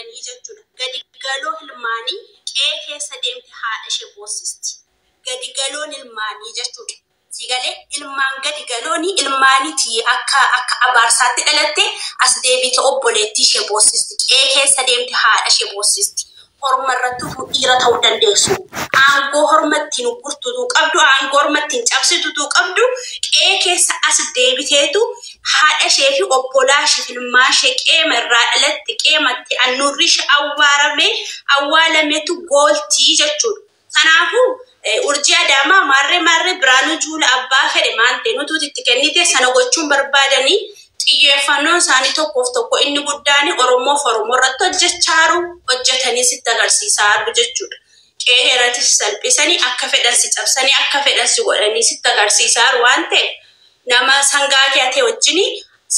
barbaadanii jechuudha. Gadi galoo ilmaanii qe'ee keessa deemte haadha ishee boossisti. Gadi galoon ilmaanii jechuudha. Sigalee ilmaan gadi galooni ilmaaniiti akka abaarsaatti dhalatte as deebite obboleettii ishee boossisti. Qe'ee keessa deemte haadha ishee boossisti. Horma irratti dhiira ta'uu dandeessu. Aangoo horma ittiin gurtutu qabdu, aangoo horma ittiin cabsitutu qabdu, qe'ee keessa as deebiteetu haadha ishee fi obbolaa ishee fi ilmaan ishee qeema irraa dhalatte qeematti annuurri ishee awwaaramee awwaalameetu gooltii jechuudha. Kanaafuu Urjii Adaamaa maarree maarree Biraanuu Juula abbaa fedhe maal ta'e nutuuti itti kennite sana gochuun barbaadanii xiyyeeffannoon isaanii tokkoof tokko inni guddaan Oromoof Oromoo irratti hojjechaaru hojjetanii sitti agarsiisaa jechuudha. Qe'ee irratti si salphisanii akka fedhan si cabsanii akka fedhan si godhanii sitti agarsiisaa waan ta'eef nama sangaa kee ate wajjin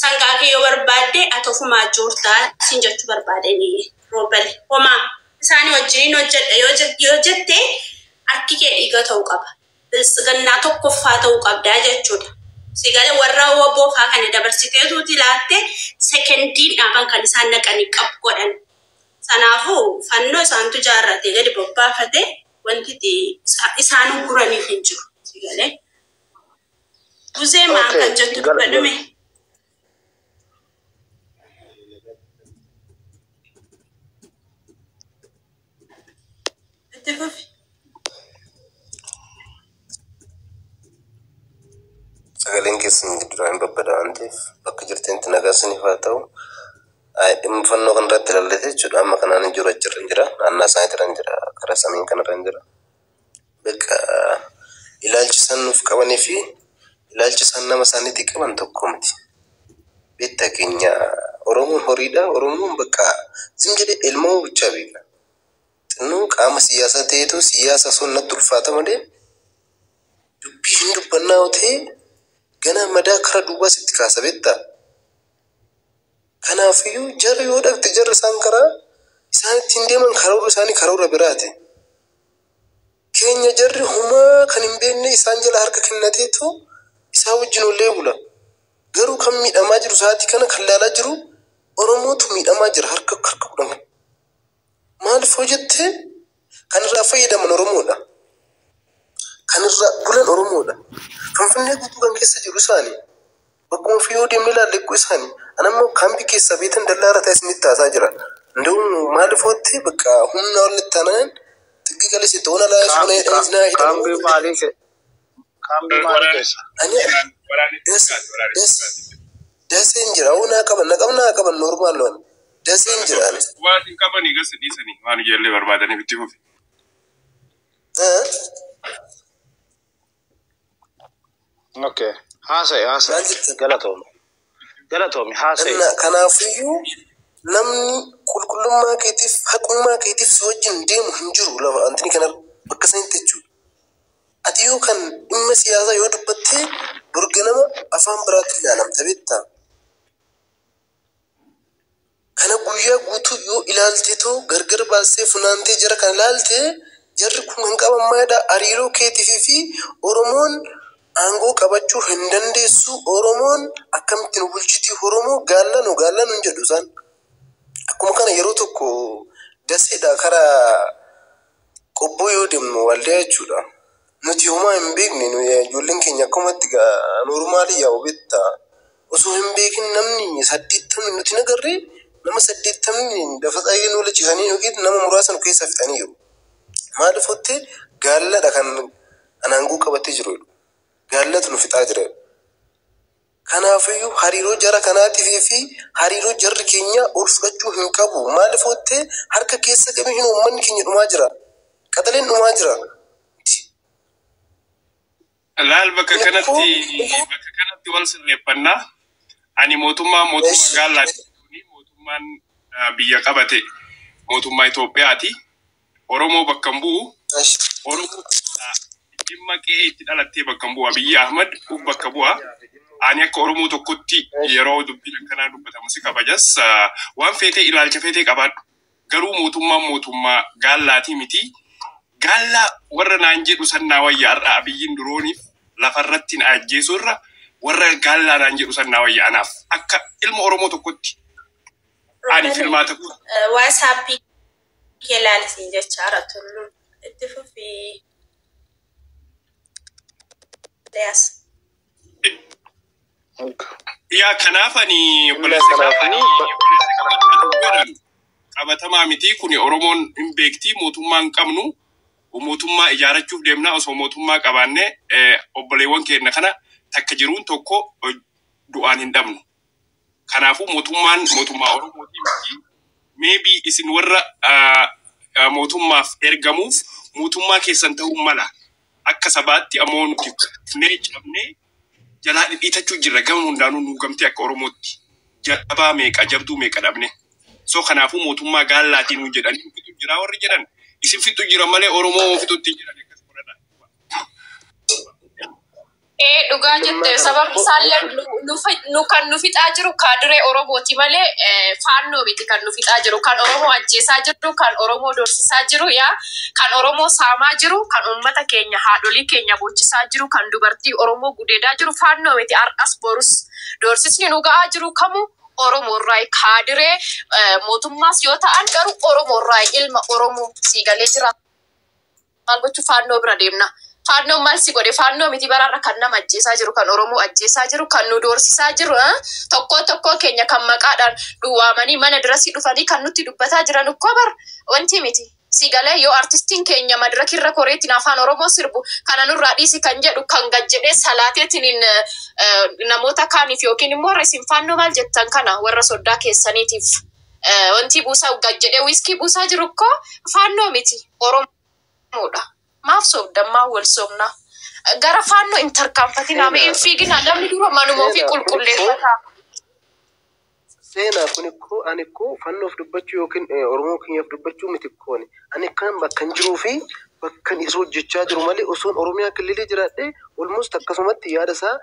sangaa kee yoo barbaadde ati ofumaa joortaa siin jechuu barbaadanii roobale homaa isaanii wajjiniin hojjedha yoo jette harki kee dhiiga ta'uu qaba. Biltsiginnaa tokkoffaa ta'uu qabdaa jechuudha. Sigalee warra boofaa kana dabarsiteetuuti laatte sekendiin dhaaban kan isaan naqanii qabu godhan. Sanaafuu fannoo isaantu jaarratee gadi bobbaafate wanti isaan guraniif hin jiru. Sigalee. Buzee maan kan jettu dubbadhume. Itti fufi. Sagaleen keessan duraan babbadaa waan ta'eef bakka jirtanitti nagaa isiniif haa ta'u. Dhimma fannoo kanarratti ilaallatee jechuudha. Amma kanaan jiru achirra hin jira. Naannaa isaaniitirra hin jira. Karaa samiin kanarra hin jira. Bakka ilaalchi isaan nuuf qabanii fi ilaalchi isaan nama isaaniitii qaban tokko miti. Beektaa keenya Oromoon horiidha. Oromoon bakka zim jedhee elmamuu bichaa beeka. Xinnoo qaama siyaasaa ta'etu siyaasa sun natti ulfaata malee dubbii hin dubbannaa yoo ta'e gana madaa kara duubaa sitti kaasa beektaa. Kanaafiyyuu jarri yoo dhaqxe jarri isaan karaa isaan ittiin deeman karoora isaanii karoora biraati. Keenya jarri homaa kan hin beekne isaan jala harka kennateetu isaa wajjin ollee bula. Garuu kan miidhamaa jiru sa'aatii kana kan laalaa jiru Oromootu miidhamaa jira harka harka kudhan. Maaliif hoo jettee kan irraa fayyadaman Oromoodha. Kan irraa bulan Oromoodha. Finfinnee guutuu kan keessa jiru isaani. Bakkuma ofii yoo deemne ilaalle eeguu isaani. Ani ammoo kaampii keessaa beetan dallaa irra ta'e isinitti haasaa jira. Ndoo maaliif hootti bakka humna ol itti aanan xiqqii qalisitti ona laa Kaambii kaambii maalii keessa? Ani daseen jira. Onaa qaban na qabnaa qaban normaal waan. Daseen jira ani. Waan hin qabanii gasa dhiisanii waan ijoollee barbaadaniif itti fufi. Okay. Haasa'e haasa'e. Maal jettan? Galatoomi. Galatoomi haasa'e. Kanaafiyyuu namni qulqullummaa keetiif haqummaa keetiif si wajjin deemu hin jiru lafa antini kana bakka sanitti jechuudha. Ati yoo kan dhimma siyaasaa yoo dubbatte durga nama afaan biraatti ilaalamta beektaa. Kana guyyaa guutuu yoo ilaalteetoo gargar baastee funaantee jara kana ilaalte jarri kun kan qaban maalidha hariiroo keetiifii fi Oromoon aangoo qabachuu hin dandeessu Oromoon akkamitti nu bulchiti Oromoo gaalla nu gaalla nu hin jedhu isaan. Akkuma kana yeroo tokko daseedha karaa qobboo yoo deemnu waldaa jechuudha. Nuti homaa hin beekne ijoolleen keenya akkumatti noormaali yaa'u beektaa. Osoo hin beekin namni 80 nuti nagarree nama 80 lafa xayyee nu walachiisanii yookiin nama muraasa nu keessaa fixanii jiru. Maaliif hottee gaalladha kan aangoo qabatee jiru. Gaallatu nu fixaa jira. Kanaafiyyuu hariiroo jara kanaatiif fi hariiroo jarri keenya ol fudhachuu hin qabu. Maaliif hottee harka keessa qabee hin uummanni keenya dhumaa jira. Qaxaleen dhumaa jira. Laal bakka kanatti wal sirreeffannaa. Ani mootummaa mootummaa gaallaati. Mootummaan biyya qabate mootummaa Itoophiyaati. Oromoo bakka hin bu'u. Oromoo dhimma qe'ee itti dhalattee bakka hin bu'u. Abiyyi Ahmad uf bakka bu'a. Ani akka Oromoo tokkotti yeroo dubbiin akkanaa dubbatamu si kabajas. Waan feetee ilaalcha feetee qabaadhu. Garuu mootummaan mootummaa gaallaatii miti. Gaallaa warra naan jedhu sannaa wayya har'a Abiyyiin durooniif lafarratti na ajjeesu irra warra gaallaa naan jedhu sannaa wayya anaaf akka ilma Oromoo tokkotti. Ani Roobale filmaata koo WhatsAppii kee ilaalisiin jechaara tulluun itti fufii Eliyaas. Yaa kanaaf ani Illa obboleessa kanaafuu godhan qabatamaa miti kuni Oromoon hin beekti mootummaa hin qabnu mootummaa ijaarachuuf deemna osoo mootummaa qabaanne obboleewwan keenya kana takka jiruun tokko du'aan hin dhabnu. Kanaafuu mootummaan mootummaa Oromootii miti. Maybe isin warra mootummaaf ergamuuf mootummaa keessan ta'uu mala. Akka sabaatti ammoo nuti kufnee cabnee jalaa dhidhiitachuu jirra gama hundaanuu nu gamtee akka Oromootti. Jabaa meeqa jabduu meeqa dhabne. So kanaafuu mootummaa gaallaatiin nu jedhanii nu fixu jira warri jedhan. Isin fixu jira malee Oromoo fixutti hin jiran akkas godhadha. Ee dhugaa mootummaa jette kana sababni isaallee nu kan nu fixaa jiru kaadiree Oromooti malee faannoo miti kan nu fixaa jiru kan Oromoo ajjeesaa jiru kan Oromoo dorsisaa jiru yaa kan Oromoo saamaa jiru kan uummata keenya haadholii keenya bochisaa jiru kan dubartii Oromoo gudeedaa jiru faannoo miti har'as borus dorsisni nu ga'aa jiru kamu Oromoorraa kaadiree mootummaas yoo ta'an garuu Oromoorraa ilma Oromoo siigalee jira. Maal gochuu faannoo bira deemna. Faannoon maal si godhe? Faannoo miti baraarra kan nama ajjeesaa jiru, kan Oromoo ajjeesaa jiru, kan nu doorsisaa jiru. Tokkoo tokkoo keenya kan maqaadhaan duwwaamanii mana dirasii dhufanii kan nutti dubbataa jiran ukkoo bar wanti miti. Si galee yoo artistiin keenya madirakirra koreetiin afaan Oromoo sirbu kana nurraa dhiisi kan jedhu kan gad jedhee salaateetiin namoota kaaniif yookiin immoo warra isin faannoo maal jettan kana warra soddaa keessaniitiif wanti buusaa gad jedhee wiiskii buusaa jiru ukkoo faannoo miti Oromoodha. Maaf soobdan maaf wal soobna? Gara faannoo hin tarkaanfatinaa mee hin Seenaa fiiginaa namni dura manuma ofii seenaa kun ikkoo qulqulleeffata. Seenaa kun ikkoo ani ikkoo fannoof dubbachuu yookiin Oromoo keenyaaf dubbachuu miti ikkooni. Ani kan bakkan jiruu fi bakkan isa hojjechaa jiru malee osoon Oromiyaa killilee jiraadhee almost akkasumatti yaada isaa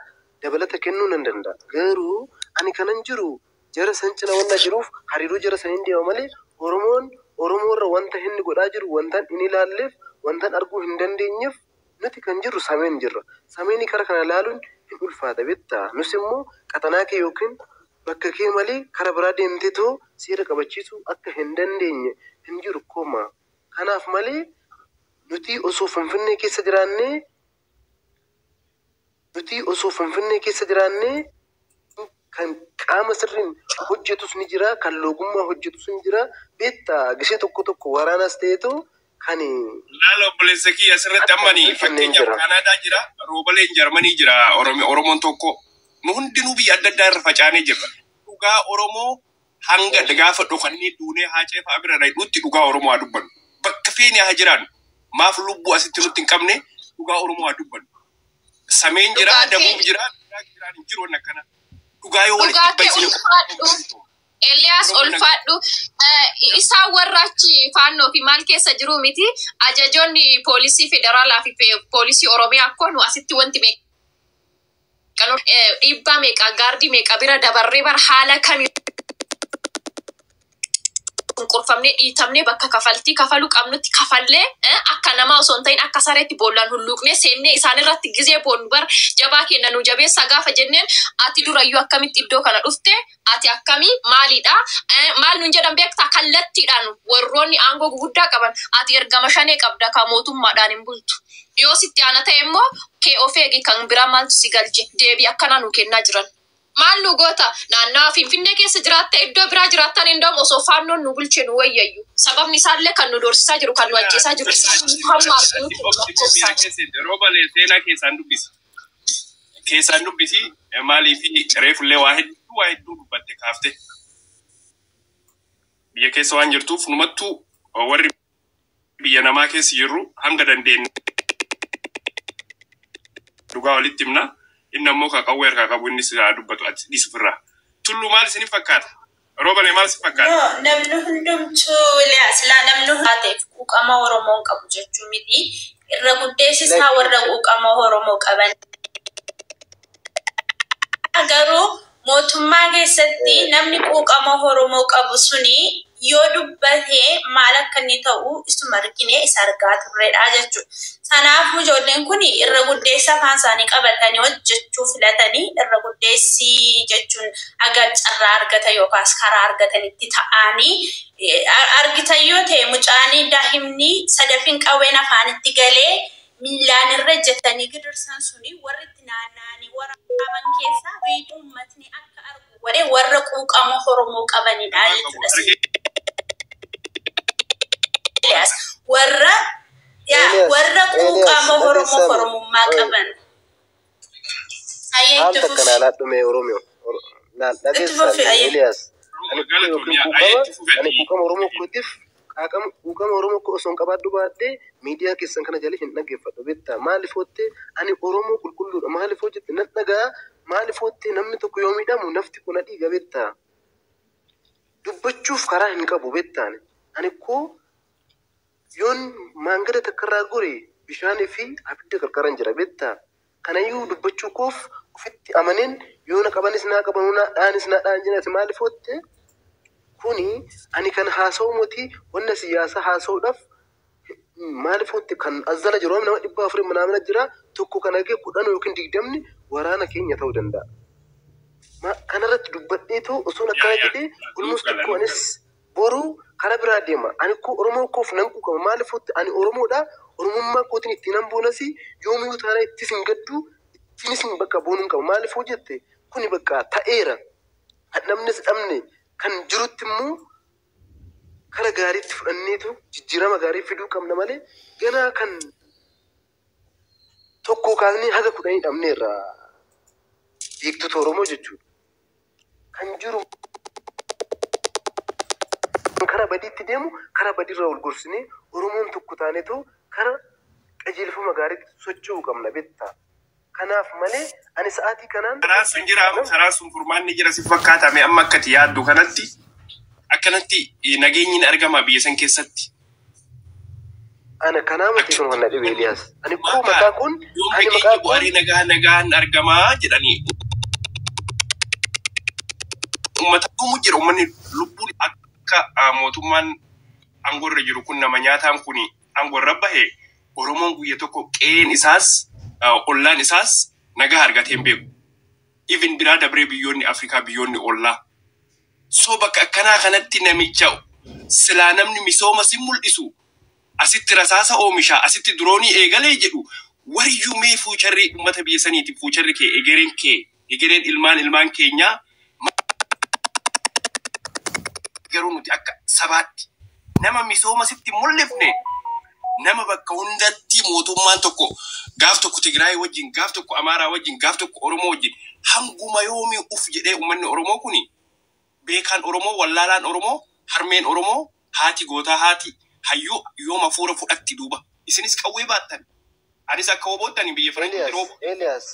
dabalata kennuu nan danda'a. Garuu ani kanan jiru jara san cina wanna jiruuf hariiroo jara saniin deema malee Oromoon Oromoorra wanta inni godhaa jiru wantan hin ilaalleef wantan arguu hin dandeenyeef nuti kan jirru sameen jirra. Sameenii kara kana ilaaluun hin ulfaata beektaa. Nus immoo qaxanaa kee yookiin bakka kee malee kara biraa deemtee too seera qabachiisuu akka hin dandeenye hin jiru koma. Kanaaf malee nuti osoo Finfinnee keessa jiraannee nuti osoo Finfinnee keessa jiraannee kan qaama sirriin hojjetus ni jira, kan loogummaa hojjetus ni jira. Beektaa gisee tokko tokko waraanas ta'eetoo kan Laala obboleessa kiyya asirratti akka amma hin ani hojjenne hin fakkeenyaaf jira. Kaanaadaa jira, Roobaleen Jarmanii jira, Oromoon tokko. Nu hundinuu biyya adda addaa irra facaanee jirra. Dhugaa Oromoo hanga gaafa dhokannee duunee haacee fa'a bira dhaqnutti dhugaa Oromoo haa dubbannu. Bakka feene haa jiraannu. Maaf lubbuu asitti nutti hin qabne dhugaa Oromoo haa dubbannu. Sameen jira, Dhugaa kee dabuun jira, biraa jiraan hin jiru wanni akkana. Dhugaa yoo walitti dhugaa kee baay'isne ulfaadhu. Eliyaas Oromoon nagaa. ulfaadhu. Isaan warra achi faannoo fi maal keessa jiru miti ajajoonni poolisii federaalaa fi poolisii Oromiyaa akkoo nu asitti wanti meeqa dhiibbaa meeqa gaardii meeqa bira dabarree bara haala kamii cunqurfamnee dhiitamnee bakka kafaltii kafaluu qabnutti kafallee akka namaa osoo hin ta'in akka sareetti boollaan hulluuqnee seennee isaan irratti gizee boonnu bara jabaa keenya nu jabeessa gaafa jenneen ati durayyuu akkamitti iddoo kana dhufte ati akkamii maalidha maal nun jedhan beektaa kallattiidhaan warroonni aangoo guguddaa qaban ati ergama shanee qabda ka mootummaadhaan hin bultu. Yoo sitti aana ta'e immoo kee of eegi kan biraa maaltu si galche deebii akkanaa nu kennaa jiran. Maal nu goota naannawa Finfinnee keessa jiraatte iddoo biraa jiraattan hin doomu osoo faannoon nu bulche nu wayyayyu. Sababni isaallee kan nu doorsisaa jiru kan nu ajjeesaa jiru isaan hamma arginutti nu lakkoofsaa jiru. Roobalee seenaa keessaan dubbisi. Keessaan dubbisi maaliif reefullee waa hedduu dubbatte kaafte. Biyya keessa waan jirtuuf numattuu warri biyya namaa keessa jirru hanga dandeenye dhugaa walitti himna. Inni ammoo kan qawwee harkaa qabu innis haa dubbatu ati dhiisu ofirraa. Tullu maal isiniif fakkaata? Roobalee maal isin fakkaata? No, namni hundumtuu silaa namni taateef quuqama Oromoon qabu jechuu miti. Irra guddeessi isaa warra quuqama Oromoo qaban. Garuu mootummaa keessatti namni quuqama Oromoo qabu suni Yoo dubbatee maal akka inni ta'u isuma argine isa argaa turredha jechuudha. Sanaafuu ijoolleen kun irra guddeessa afaan isaanii qabatanii hojjechuu filatanii irra guddeessi jechuun aga carraa argatan yookaas karaa argatanitti ta'anii argitan yoo ta'e mucaanii daa'imni sadaffin qawween afaanitti galee miillaan irra ejjetanii gidirsan suni warri itti naanna'anii waraaban keessaa viidiyoo uummatni akka argu godhe warra quuqama Oromoo qabanidha jechuudha. Eliyaas warra yaa Elias, warra Elias, quuqama Oromoof dhageessame. Oromummaa Oye, qaban. Ayyee maal itti takka fufi. naa laadhume Oromoo. Laal Itti fufi dhageessame ayyee. Elias. Ani koo yookiin Galatoomii ayyee quuqama itti ani fufetti. quuqama Oromoo kootiif quuqama Oromoo koo osoo hin qabaadhu baadhee miidiyaa keessan kana jala hin dhaggeeffadhu beektaa. Maaliif hootte ani Oromoo qulqulluudha. Maaliif hojjette nan dhagaa. Maaliif hootte namni tokko yoo miidhamu nafti kun na dhiiga beektaa. Dubbachuuf karaa hin qabu beektaan. Ani koo yoon maangada takkarraa gore bishaanii fi abidda qarqaran jira beektaa. Kanayyuu dubbachuu koof ofitti amaneen yoo na qabanis naa qaban naa dhaanis naa dhaan jedhati maaliif hootte kuni ani kan haasa'u moti wanna siyaasaa haasa'uudhaaf maaliif hootte kan as jala jiru nama 400 manaamina jira tokko kan hagee 10 yookiin 20 waraana keenya ta'uu danda'a. Kanarratti dubbadheetoo osoon Yaa akkana yaa jedhee nuuf olmoos gala tokko nuuf anis gala. boruu karaa biraa deema. Ani koo Oromoo koof nan quuqama. Maaliif hootte ani Oromoodha. Oromummaa kootiin ittiin nan boonas yoomiyyuu taanaa ittis hin gaddu ittiinis hin bakka boonuu hin qabu. Maaliif hoo jette kuni bakka ta'eera. Kan dhabnes dhabne kan jirutti immoo kara gaariitti fudhanneetu jijjiirama gaarii fiduu qabna malee ganaa kan tokko kaasnee haga 10 dhabneerra beektota Oromoo jechuudha. Kan jiru karaa badiitti deemu karaa badiirraa wal gorsinee Oromoon tokko taanetu kara qajeelfama gaariitti socho'uu qabna beektaa. Kanaaf malee ani sa'aatii kanaan Karaan sun jira nam karaan sun furmaanni jira si fakkaatame amma akkati yaaddu kanatti akkanatti nageenyi ni argama biyya san keessatti. ana kanaa miti kun wanna dhibe Eliyaas. Ani koo Maqaa mataa kun yoom ani nageenyi maqaa kun bu'aarii nagaa nagaan argamaa jedhanii uummata dhumu jira uummanni lubbuun akka mootummaan aangoo irra jiru kun nama nyaataan kun aangoo irra bahe Oromoon guyya tokko qe'een isaas ollaan isaas nagaa argatee hin beeku. Even biraa dabree biyyoonni Afrikaa biyyoonni ollaa. So bakka akkanaa kanatti namicha silaa namni misooma si mul'isu asitti rasaasa oomishaa asitti diroonii eegalee jedhu wariyyuu mee fuucharri uummata biyya saniiti fuucharri kee egereen kee egereen ilmaan ilmaan keenyaa garuu nuti akka sabaatti nama misooma sitti mul'ifne nama bakka hundatti mootummaan tokko gaaf tokko Tigraay wajjin gaaf tokko Amaaraa wajjin gaaf tokko Oromoo wajjin hanguma yoomii uf jedhee uummanni Oromoo kuni beekaan Oromoo wallaalaan Oromoo harmeen Oromoo haati gootaa haati hayyuu yooma fuura fudhatti duuba isinis qawwee baattan anis akka woboottan biyya faranjii Eliyaas yeroo Eliyaas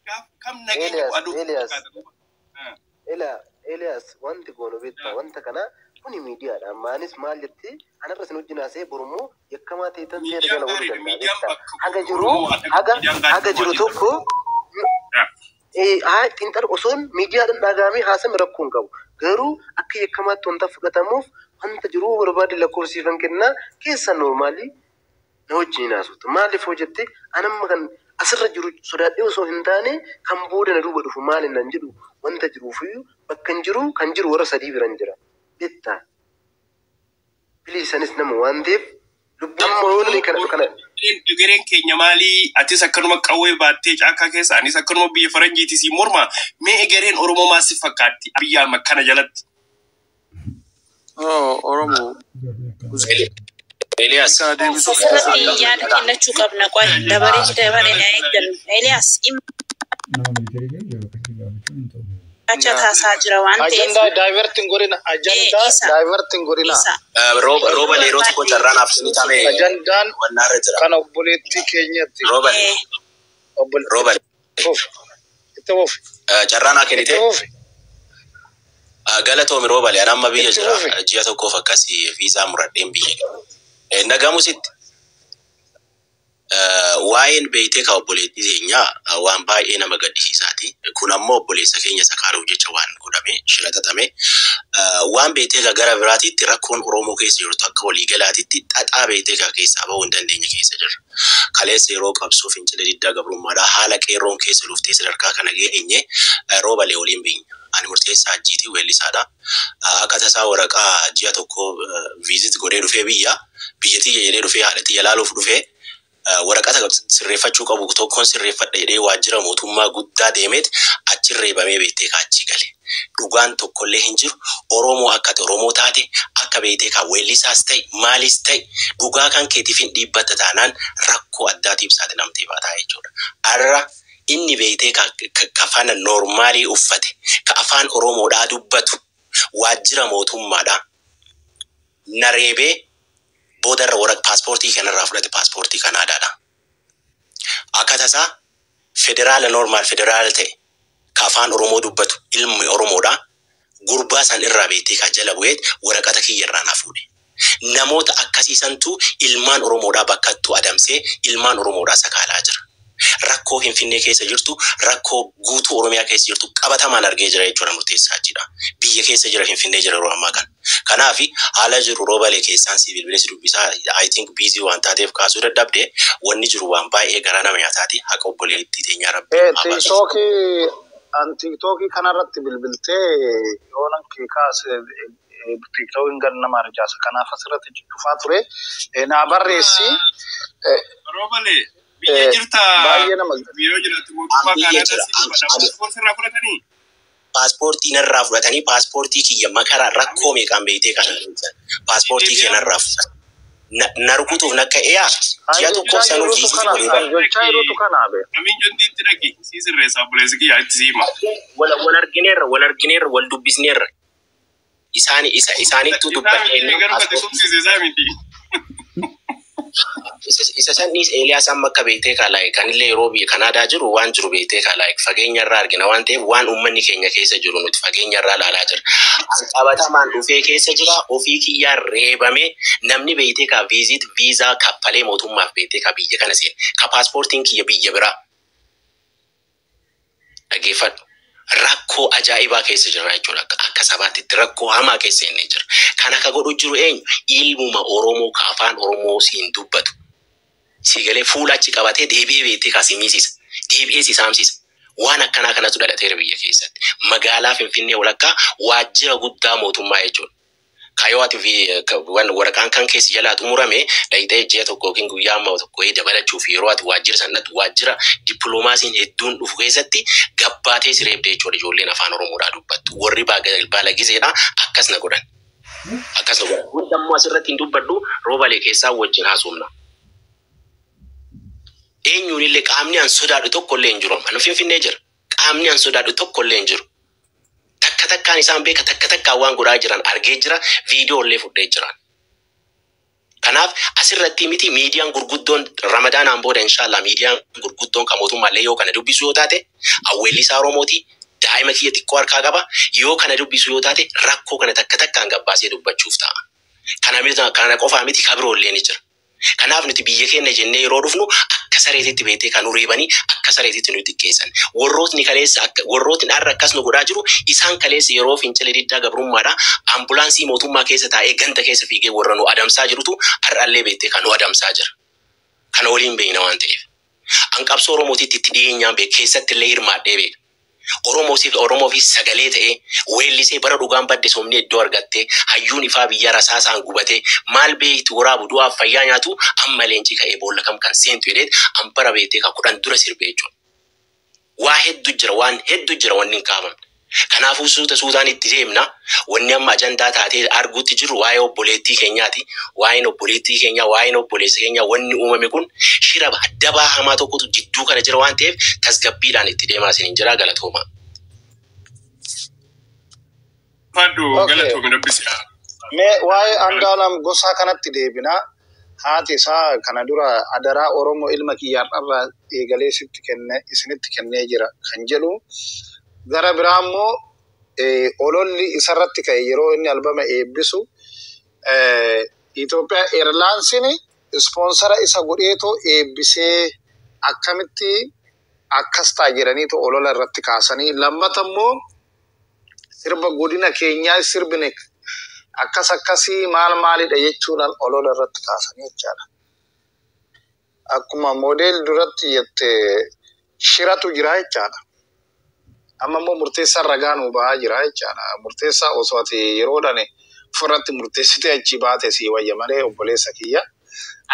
gaaf kam nageenya Eliyaas bu'aa duuba Eliyaas fakkaata duuba. Ela Eliyaas wanti goonu beektaa wanta kana kuni miidiyaadha. Ammaanis maal jetti anarra isin wajjin haasa'ee borummoo yakkamaa ta'e tan seera Miidiyaan jala ooluu gaariidha. danda'a Miidiyaan beektaa. bakka Haga jiru Oromoo haa dhaqu. haga Miidiyaan gaariidha haga waa jiru jedhama. tokko haa xiinxala osoon miidiyaadhaan dhagahamee haasame rakkoo hin qabu. Garuu akka yakkamaatti wanta fudhatamuuf wanta jiruu barbaade lakkoofsiifan kennaa keessa noormaalii na wajjin haasoftu. Maaliif hoo jette anamma kan asirra jiru sodaadhee osoo hin taane kan booda na duuba dhufu maali nan jedhu wanta jiruufiyyuu bakka hin jiru kan jiru warra sadii biran jira. Beektaa biliisanis nama waan ta'eef lubbuu amma yoo namni kana kana Egereen keenya maalii? Atis akkanuma qawwee baattee caakkaa keessa anis akkanuma biyya faranjiitis si morma. Mee egereen Oromoo maal si fakkaatti? Biyya amma kana jalatti. Oh, Oromoo. Elias. Kana deebisuuf Asirratti yaada kennachuu qabna. Qoy dabaree dabaree na eeggannu. Eliyaas dhimma taasaa jira waan ta'eef Ajandaa daayivartiin godhina. Ajandaa isa daayivartiin godhina. isa Rooba rooba yeroo tokko carraan afsinii taame Ajandaan wannaarra jira. kan obboleettii keenyatti. Rooba Obboleettii. rooba Fufi. Itti fufi. carraan haa Itti kennite fufi. galatoomi roobale ani amma biyya Itti jira fufi. ji'a tokkoof akkasii viizaa muradheen biyya. Nagamusitti Waa'een beeytee ka obboleettii teenyaa waan baay'ee nama gaddisiisaati. Kun ammoo obboleessa keenya sakaaluuf jecha waan godhame shira xaxame. Waan beeytee ka gara biraatitti rakkoon Oromoo keessa jirtu akka waliigalaatitti xaxaa beeytee ka keessaa bahuu hin dandeenye keessa jirra. Kaleessa yeroo qabsoo fincila diddaa gabrummaadhaa haala qeerroon keessa luftee sadarkaa kana geenye roobalee waliin beenya. Ani murteessaa ajjiitii weellisaadha. Akka tasaa waraqaa ji'a tokko viizit godhee dhufee biyya biyya tiyya jedhee dhufee haadha tiyya laaluuf dhufee waraqata sirreeffachuu qabu tokkoon sirreeffadha jedhee waajjira mootummaa guddaa deemeet achi reebamee beektee kaachii gale. Dhugaan tokkollee hin jiru. Oromoo akka ati Oromoo taate akka beektee kan weellisaas ta'e maalis ta'e dhugaa kan keetiif hin dhiibbatta taanaan rakkoo addaatiif saaxilamtee baataa jechuudha. Har'a inni beektee kafana noormaalii uffate ka afaan Oromoodhaa dubbatu waajjira mootummaadhaa na reebee boodarra warra paaspoortii kanarraa fudhate paaspoortii Kanaadaadha. Akka tasaa federaala normaal federaala ta'e ka afaan Oromoo dubbatu ilmi Oromoodha. Gurbaa san irraa beektee ka jala bu'eet waraqata kiyya irraa naa fuudhe. Namoota akkasiisantu ilmaan Oromoodhaa bakkattuu adamsee ilmaan Oromoodhaa sakaalaa jira. Rakkoo Finfinnee keessa jirtu, rakkoo guutuu Oromiyaa keessa jirtu qabatamaan argee jira jechuudha murteessaa jira. Biyya keessa jira Finfinnee jira yeroo ammaa kana. Kanaaf haala jiru roobalee keessaan si bilbilee si dubbisaa I think busy waan taateef kaasuu dadhabde wanni jiru waan baay'ee garaa nama nyaataati haqa obboleettii teenyaa rabbi haa baasu. Tiiktookii an tiiktookii kanarratti bilbiltee yoonan kee kaase tiiktookiin gad nama arjaasa. Kanaaf asirratti cufaa ture. Naa barreessi. Roobalee biyya jirta Baay'ee nama yeroo jiraattu mootummaa Biyya Kaanaadaa jira. si dubbata. Paaspoortii irraa fudhatanii? Paaspoortii narraa fudhatanii paaspoortii kiyya makaraa rakkoo meeqaan beektee kana paaspoortii kee narraa fudhatan. Na rukutuuf nakka eeyaa ji'a tokkoof Jechaa sanuu jirutu viizii kana godhee jechaa jirutu kana be. Amiin jondiitti dhaqi sii sirreessa obboleessi kiyya itti siima. Wal argineerra wal argineerra wal dubbisneerra isaan isa isaanittu Isaa dubbadhe miti garuu kati tumsise isaa miti. Isa sanis Eeliyaas amma akka beektee kaalaa'e kanillee yeroo biyya Kanaadaa jiru waan jiru beektee kaalaa'e fageenya irraa argina waan ta'eef waan uummanni keenya keessa jiru nuti fageenya irraa ilaalaa jira. Qabatamaan dhufee keessa jira ofii kiyyaa reebamee namni beektee ka viizit viizaa kaffalee mootummaaf beektee ka biyya kana seene ka paaspoortiin kiyya biyya biraa dhaggeeffadhu. Rakkoo ajaa'ibaa keessa jira jechuudha. Akka sabaatitti rakkoo hamaa keessa inni jira. Kan akka godhu jiru eenyu? Ilmuma Oromoo ka afaan Oromoo siin dubbatu. Si galee fuula achi qabatee deebi'ee beektee ka si miisisa. Deebi'ee si saamsisa. Waan akkanaa kanatu dhalateera biyya keessatti. Magaalaa Finfinnee walakkaa waajjira guddaa mootummaa jechuudha. Kaayoo ati waraqaan kan keessi jalaa xumurame dhaqxee ji'a tokko yookiin guyyaa amma tokko dabalachuuf yeroo ati waajjira sanatti waajjira dippiloomaasiin hedduun dhufu keessatti gabbaatee si reebde jechuudha ijoolleen afaan Oromoodhaa dubbattu. Warri baala gizeedhaa akkas na godhan. Akkas na godhan. Wanta ammoo asirratti hin dubbadhu roobalee keessaa wajjin haasofna. Eenyuun illee qaamni an sodaadhu tokko illee hin jiru. Ani Finfinnee jira. Qaamni an sodaadhu tokko illee hin jiru. Takka takkaan isaan beeka takka takkaan waan godhaa jiran argee jira viidiyoo illee fudhee jiran. Kanaaf asirratti miti miidiyaan gurguddoon ramadaanaan booda inshaallah miidiyaan gurguddoon kan mootummaallee yoo kana dubbisu yoo taate awweellisaa Oromooti daa'ima kiyya xiqqoo harkaa qaba yoo kana dubbisu yoo taate rakkoo kana takka takkaan gabbaasee dubbachuuf ta'a. Kana miti kana qofaa miti kabiroollee ni jira. Kanaaf nuti biyya keenya jennee yeroo dhufnu akka sareetitti beektee kan nu reebanii akka sareetitti nu xiqqeessan. Warrootni kaleessa warrootni har'a akkas nu godhaa jiru isaan kaleessa yeroo fincila diddaa gabrummaadha ambulaansii mootummaa keessa taa'ee ganda keessa fiigee warra nu adamsaa jirutu har'allee beektee kan nu adamsaa jira. Kana waliin beekna waan ta'eef. An qabsoo Oromootitti itti dhiyeenyaan beek keessatti illee hirmaadhee beeka. Oromoosiif Oromoo fi sagalee ta'ee weellisee bara dhugaan badde somni iddoo argattee hayyuun ifaa biyya rasaasaan gubatee maal beektu waraabu du'aaf fayyaa nyaatu amma leenci ka'ee boolla kam kan seentu jedheet an bara beektee kan kudhan dura sirbee jechuudha. Waa hedduu jira waan hedduu jira wanni hin kaafamne. Kanaafuu suuta suutaan itti deemna. Wanni amma ajandaa taatee arguutti jiru waa'ee obboleettii keenyaati. Waa'een obboleettii keenyaa, waa'een obboleessa keenyaa wanni uumame kun shira dabaa hamaa tokkotu jidduu kana jira waan ta'eef tasgabbiidhaan itti deemaa isiniin jira galatooma. Fadhu Okay. galatoomi rabbisi. Mee waa'ee Andu'aalam Gosaa kanatti deebina. Haati isaa kana dura adaraa Oromoo ilma kiyyaarraa eegalee sitti kenne isinitti kennee jira kan jedhu. Gara biraa immoo ololli isarratti ka'e yeroo inni albama eebbisu Itoophiyaa Airlinesin Ispoonsara isa godheetoo eebbisee akkamitti akkas ta'a jedhaniitu olola irratti kaasanii, lammata immoo sirba godina keenyaa sirbine akkas akkasii maal maalidha jechuudhaan olola irratti kaasanii jechaadha. Akkuma moodeel duratti jette shiratu jira jechaadha. Amma immoo murteessaan ragaa nuu ba'aa jira jechaadha. Murteessaa osoo ati yeroodhaan ofirratti murteessitee achi baate sii wayya malee, obboleessa kiyya.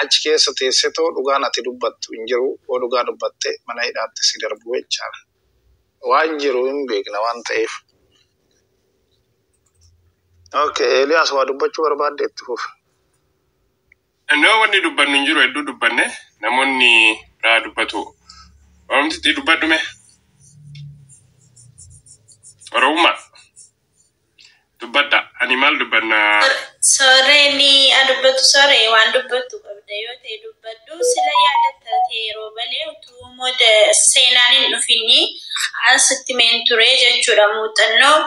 Achi keessa teessetoo dhugaan ati dubbattu hin jiru. Yoo dhugaa dubbatte mana hidhaatti si darbu jechaadha. Waan jiru hin beekna waan ta'eef. Okay, Eeliyaas, waa dubbachuu barbaadde itti fufi. No, wanni dubbannu hin jiru, hedduu dubbanne, namoonni biraa dubbatu. Oromtitti dubbadhume. Oromummaa dubbadha. Ani maal dubbanna? Soree ni dubbatu, soree waan dubbattu qabda yoo ta'e dubbadhu. Sila yaadatta ta'e yeroo malee utuu mooda seenaan hin dhufinni asitti meen ture jechuudha. Muuxannoo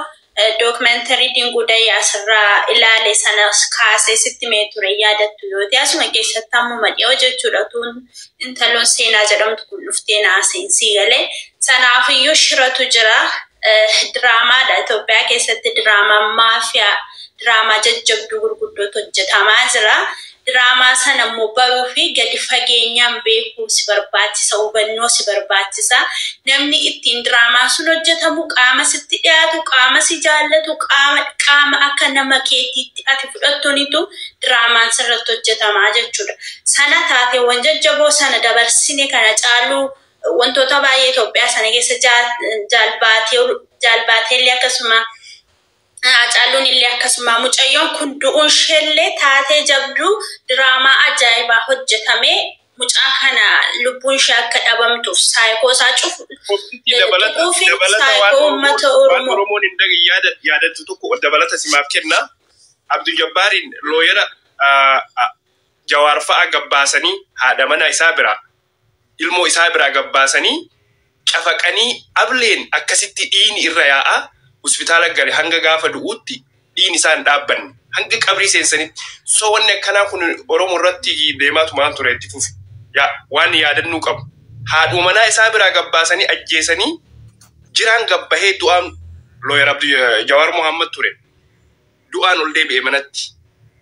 dookumentarii Dinquu Dayyaasirraa ilaale sanas kaasee sitti mee ture, yaadattu yoo ta'e, asuma keessatti ammuma dhiyoo jechuudha, utuu intaloon seenaa jedhamtu kun dhuftee naaseen galee. Sanaafiyyuu shiratu jira. Diraamaadha. Itoophiyaa keessatti diraamaa maafiyaa, diraamaa jajjabduu gurguddootu hojjetamaa jira. Diraamaa sana immoo baruu fi gadi fageenyaan beekuu si barbaachisa, hubannoo si barbaachisa. Namni ittiin diraamaan sun hojjetamu qaama sitti dhiyaatu, qaama si jaallatu, qaama akka nama keetiitti ati fudhattuunitu diraamaan sirratti hojjetamaa jechuudha. Sana taateewwan jajjaboo sana dabarsine kana caaluu wantoota baay'ee Itoophiyaa sana keessa jaalbaatee illee, akkasuma Hacaaluun illee, akkasuma mucayyoon kun du'uun isheellee taatee jabduu diraamaa ajaa'ibaa hojjetame, mucaa kana lubbuun ishee akka dhabamtuuf saayikoo isaa cufu Dabalata tuquu fi dabalata waan saayikoo uummata Oromoon waan Oromoo. Oromoon hin yaadattu tokko dabalata simaaf kenna. Abdul Jabbaariin looyera Jawaar fa'a gabbaasanii, haadha mana isaa biraa, ilmoo isaa biraa gabbaasanii, cafaqanii, ableen akkasitti dhiini irra yaa'a hospitaala gale. Hanga gaafa du'uutti dhiini isaa hin dhaabbanne, hanga qabrii seensanitti. So wanni akkanaa kun Oromoo irratti deemaatu maan ture, itti fufi. Yaa waan yaadannuu qabu. Haadhuma manaa isaa biraa gabbaasanii ajjeesanii jiraan gabbahee du'aan looyer Abdu Jawaar Muhammad ture. Du'aan ol deebi'e manatti.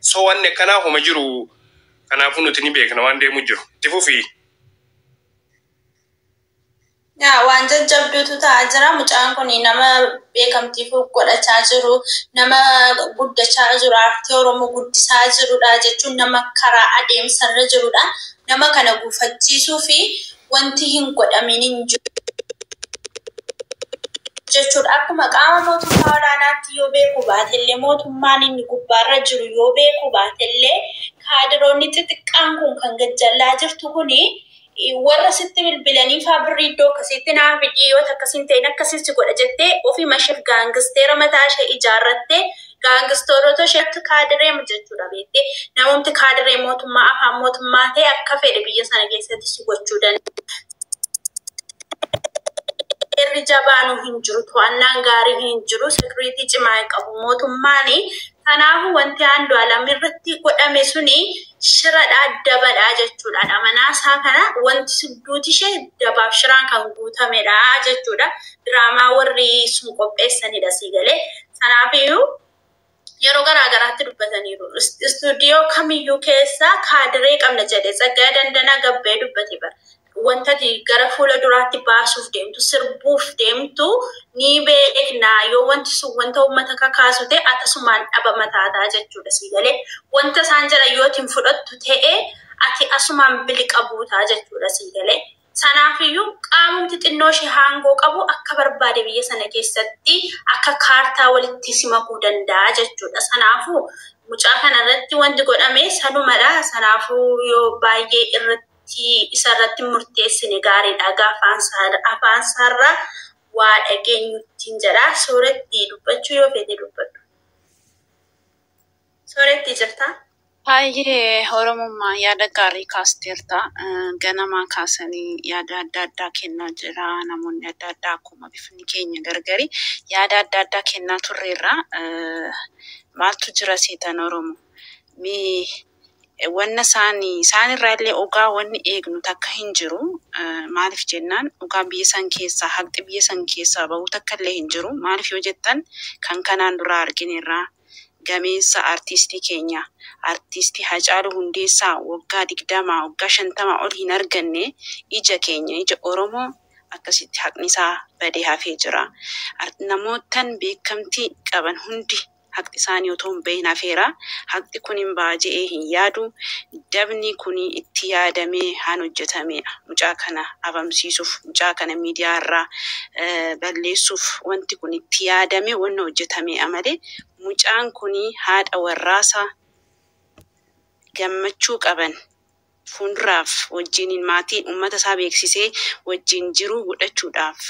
So wanni akkanaa homa jiru, kanaafuu nuti ni beekna waan deemu jiru. Itti fufi. Yaa, waan jajjabduutu ta'aa jira. Mucaan kun nama beekamtiif godhachaa jiru, nama guddachaa jiru, aartii Oromoo guddisaa jirudha jechuun nama karaa adeemsarra jirudha. Nama kana gufachiisuu fi wanti hin godhamin hin jiru jechuudha. Akkuma qaama mootummaa olaanaatti yoo beeku baatellee, mootummaan inni gubbaarra jiru yoo beeku baatellee, kaadiroonni xixiqqaan kun kan gajjallaa jirtu kuni warra sitti bilbilanii faa birrii iddoo akkasiitti naa fidii, yoo akkasiin ta'in akkasiin si godha jettee ofii isheef gaangisteera mataa ishee ijaarrattee, gaangistoorota isheetti kaadiree jechuudha beektee, namumti kaadiree mootummaa afaan mootummaa ta'e akka fedhe biyya sana keessatti si gochuu danda'a. Seerri jabaanuu hin jiru, to'annaan gaarii hin jiru, security cimaa hin qabu mootummaan. Kanaafuu wanti Andu'aalam irratti godhame suni shiradhaa, dabadhaa jechuudha. Amanaa isaa kana wanti duuti ishee dabaaf shiraan kan guutamedha jechuudha. Diraamaa warri sun qopheessanidha sii galee. Sanaafiyyuu yeroo garaa garaatti dubbataniiru. Istuudiyoo kamiyyuu keessa kaadiree qabna jedhee Tsaggaayee Dandanaa gabbee dubbate bara. Wanta ati gara fuula duraatti baasuuf deemtu, sirbuuf deemtu ni beekna. Yoo wanti sun wanta uummata kakaasu ta'e akkasumaan dhabama taataa jechuudha sii galee. Wanta isaan jedhan yoo ati hin fudhattu ta'e ati asumaan biliqa buutaa jechuudha sii galee. Sanaafiyyuu qaamumti xinnoo ishee aangoo qabu akka barbaade biyya sana keessatti akka kaartaa walitti si makuu danda'a jechuudha. Sanaafuu mucaa kanarratti wanti godhame sanumadha. Sanaafuu yoo baay'ee irratti isarratti murteessine gaariidha. Gaafa afaan isaarraa waa dhageenyuttiin jedha. Sooretti dubbachuu yoo feete dubbadhu. Sooretti jirtaa? Baay'ee Oromummaa yaada gaarii kaasteerta. Ganamaa kaasanii yaada adda addaa kennaa jira. Namoonni adda addaa akkuma bifni keenya gargari yaada adda addaa kennaa turreerra. Maaltu jira seetan Oromoo? Mee Wanna isaanirraa illee ogaa wanni eegnu takka hin jiru. Maaliif jennaan dhugaa biyya san keessaa haqni biyya san keessaa bahu takka illee hin jiru. Maaliif yoo jettan kan kanaan dura arginerraa gameessa artiistii keenya artiistii Hacaaluu Hundeessaa waggaa 20 waggaa 50 ol hin arganne ija keenya ija Oromoo akkasitti haqni isaa badee hafee jira. Namootan beekamtii qaban hundi haqni isaanii otoo hin bahin hafeera. Haqni kun hin ba'a je'ee hin yaadu. Dabni kun itti yaadamee haan hojjetamedha. Mucaa kana abamsiisuuf, mucaa kana miidiyaa irraa balleessuuf wanti kun itti yaadamee wanna hojjetamedha malee mucaan kun haadha warraasaa gammachuu qaban fuulduraaf wajjiniin maatii uummata isaa beeksisee wajjin jiruu godhachuudhaaf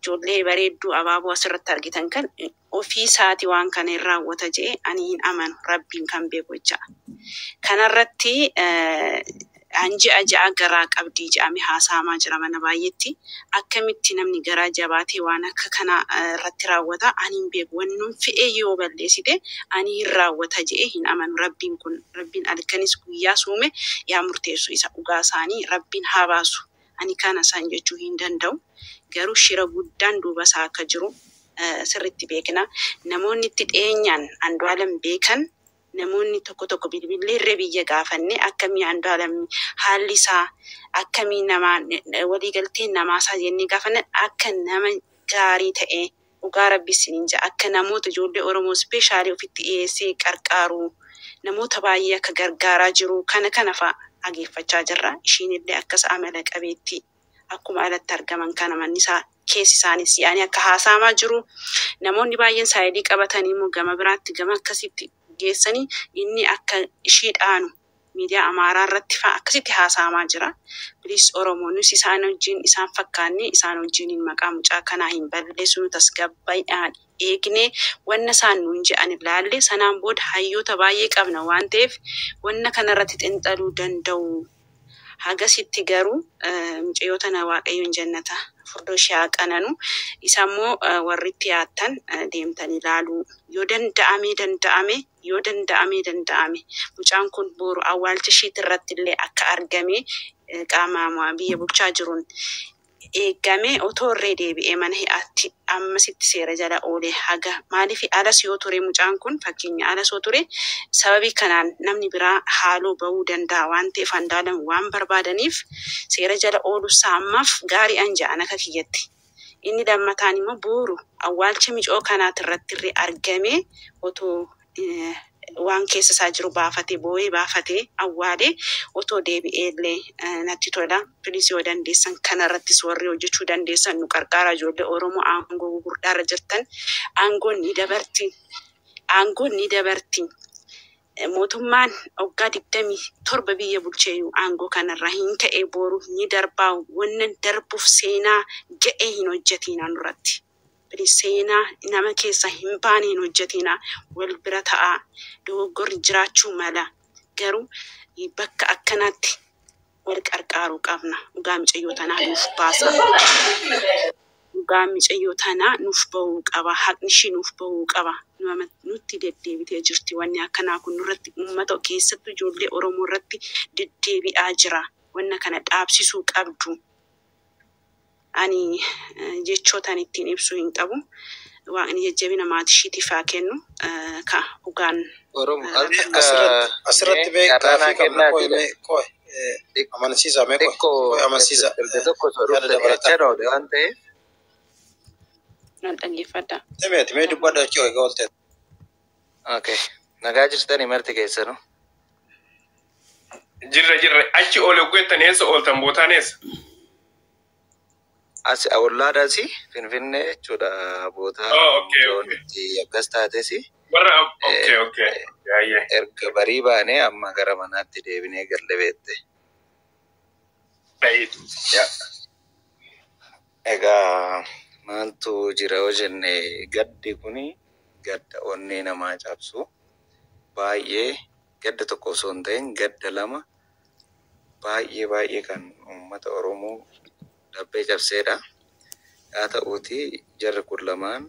ijoollee bareedduu abaaboo asirratti argitan kan ofii isaati waan kana hin raawwata jedhee ani hin amanu rabbiin kan beeku jecha. Kanarratti an ji'a ja'a garaa qabdii jedhamee haasa'amaa jira mana baay'eetti. Akkamitti namni garaa jabaatee waan akka kana irratti raawwata ani hin beeku. Wanni nun fe'ee yoo balleessite ani hin raawwata jedhee hin amanu. Rabbiin kun rabbiin halkanis guyyaa suume yaa murteessu isa dhugaa isaanii rabbiin haa baasu. Ani kana isaan jechuu hin danda'u. Garuu shira guddaan duuba isaa akka jiru sirriitti beekna. Namoonni itti dhiyeenyaan Andu'aalem beekan namoonni tokko tokko bilbilee irra biyya gaafanne akkamii Andu'aalem haalli isaa akkamii namaa waliigalteen namaa isaa jennee gaafanne akka nama gaarii ta'e dhugaa rabbi isiniin jedha akka namoota ijoollee Oromoo ispeeshaalii ofitti dhiyeessee qarqaaru namoota baay'ee akka gargaaraa jiru kana kana fa'a dhageeffachaa jirra. Ishiin illee akkas amala qabeetti akkuma alatti argaman kana manni isaa keessi isaanis yaani akka haasa'amaa jiru namoonni baay'een saayidii qabatanii immoo gama biraatti gama akkasitti geessanii inni akka ishii dhaanu miidiyaa Amaaraa irratti fa'a akkasitti haasa'amaa jira. Bilis Oromoonis isaan wajjin isaan fakkaanne isaan wajjin maqaa mucaa kanaa hin balleessinu tasgabbaa'aan eegnee wanna isaan nuun jedhan ilaalle sanaan booda hayyoota baay'ee qabna waan ta'eef wanna kanarratti xinxaluu danda'u. Hagasitti garuu mucayyoo tana Waaqayyoon jannata furdoo ishee haa qananu. Isa immoo warri itti yaattan deemtan ilaaluu yoo danda'ame danda'ame yoo danda'ame danda'ame mucaan kun boru awwaalcha ishiitti irratti illee akka argame qaama biyya bulchaa jiruun eegame otoo irree deebi'ee mana hidhaatti ammasitti seera jala oole haga maaliif alas yoo ture mucaan kun fakkeenya alas yoo ture sababii kanaan namni biraa haaloo bahuu danda'a waan ta'eef Andu'aalem waan barbaadaniif seera jala ooluu ammaaf gaarii an ja'an akka kiyyatti. Inni lammataan immoo boru awwaalcha micoo kanaati irratti illee argame otoo waan keessa isaa jiru baafatee boo'ee baafatee awwaalee otoo deebi'ee illee natti tola. Pilis yoo dandeessan kanarrattis warri hojjechuu dandeessan nu qarqaara ijoollee Oromoo aangoo gurguddaarra jirtan aangoon ni dabarti. Aangoon ni dabarti. Mootummaan waggaa 27 biyya bulcheeyyuu aangoo kanarraa hin ka'e boru ni darbaa wanna darbuuf seenaa ga'ee hin hojjetinaa nurratti. Bilis seenaa nama keessa hin baane hin hojjetinaa wal bira ta'aa dogoggorri jiraachuu mala garuu bakka akkanaatti wal qarqaaruu qabna. Dhugaa mucayyoo tanaa nuuf baasa. Dhugaa mucayyoo tanaa nuuf bahuu qaba. Haqni ishii nuuf bahuu qaba. Nutti deddeebitee jirti wanni akkanaa kun nurratti uummata keessattuu ijoollee Oromoo irratti deddeebi'aa jira. Wanna kana dhaabsisuu qabdu. Ani jechootaan ittiin ibsuu hin qabu. Waaqni jajjabina maatii ishiitiif haa kennu. Ka dhugaan Oromo al takka Asirratti mee mee carraa naa gaaffii qabna kennaa qoy jedha. mee qoy amansiisa mee qoy Xiqqoo qoy amansiisa erga tokko osoo yaada dhufte dabalataa. jechaa dhoode waan ta'eef nan dhaggeeffadha. Demeeti mee dubbadha jechuu egaa oolte. Okay. Nagaa jirtanii marti keessanuu. Jirra jirra achi oole hoggeettan eessa ooltan bootaan eessa? As ollaadhaas Finfinnee jechuudha bootaa Oh, okay, mucoon okay. itti akkas taates Warra okay, okay. Yaayyee. erga barii baanee amma gara manaatti deebinee galle beekte. Baay'ee. Yaa. Egaa maaltu jira yoo jenne gaddi kuni gadda onnee namaa cabsu baay'ee gadda tokko osoo hin ta'in gadda lama baay'ee baay'ee kan uummata Oromoo dabbee cabseedha. Haa ta'uutii jarri kun lamaan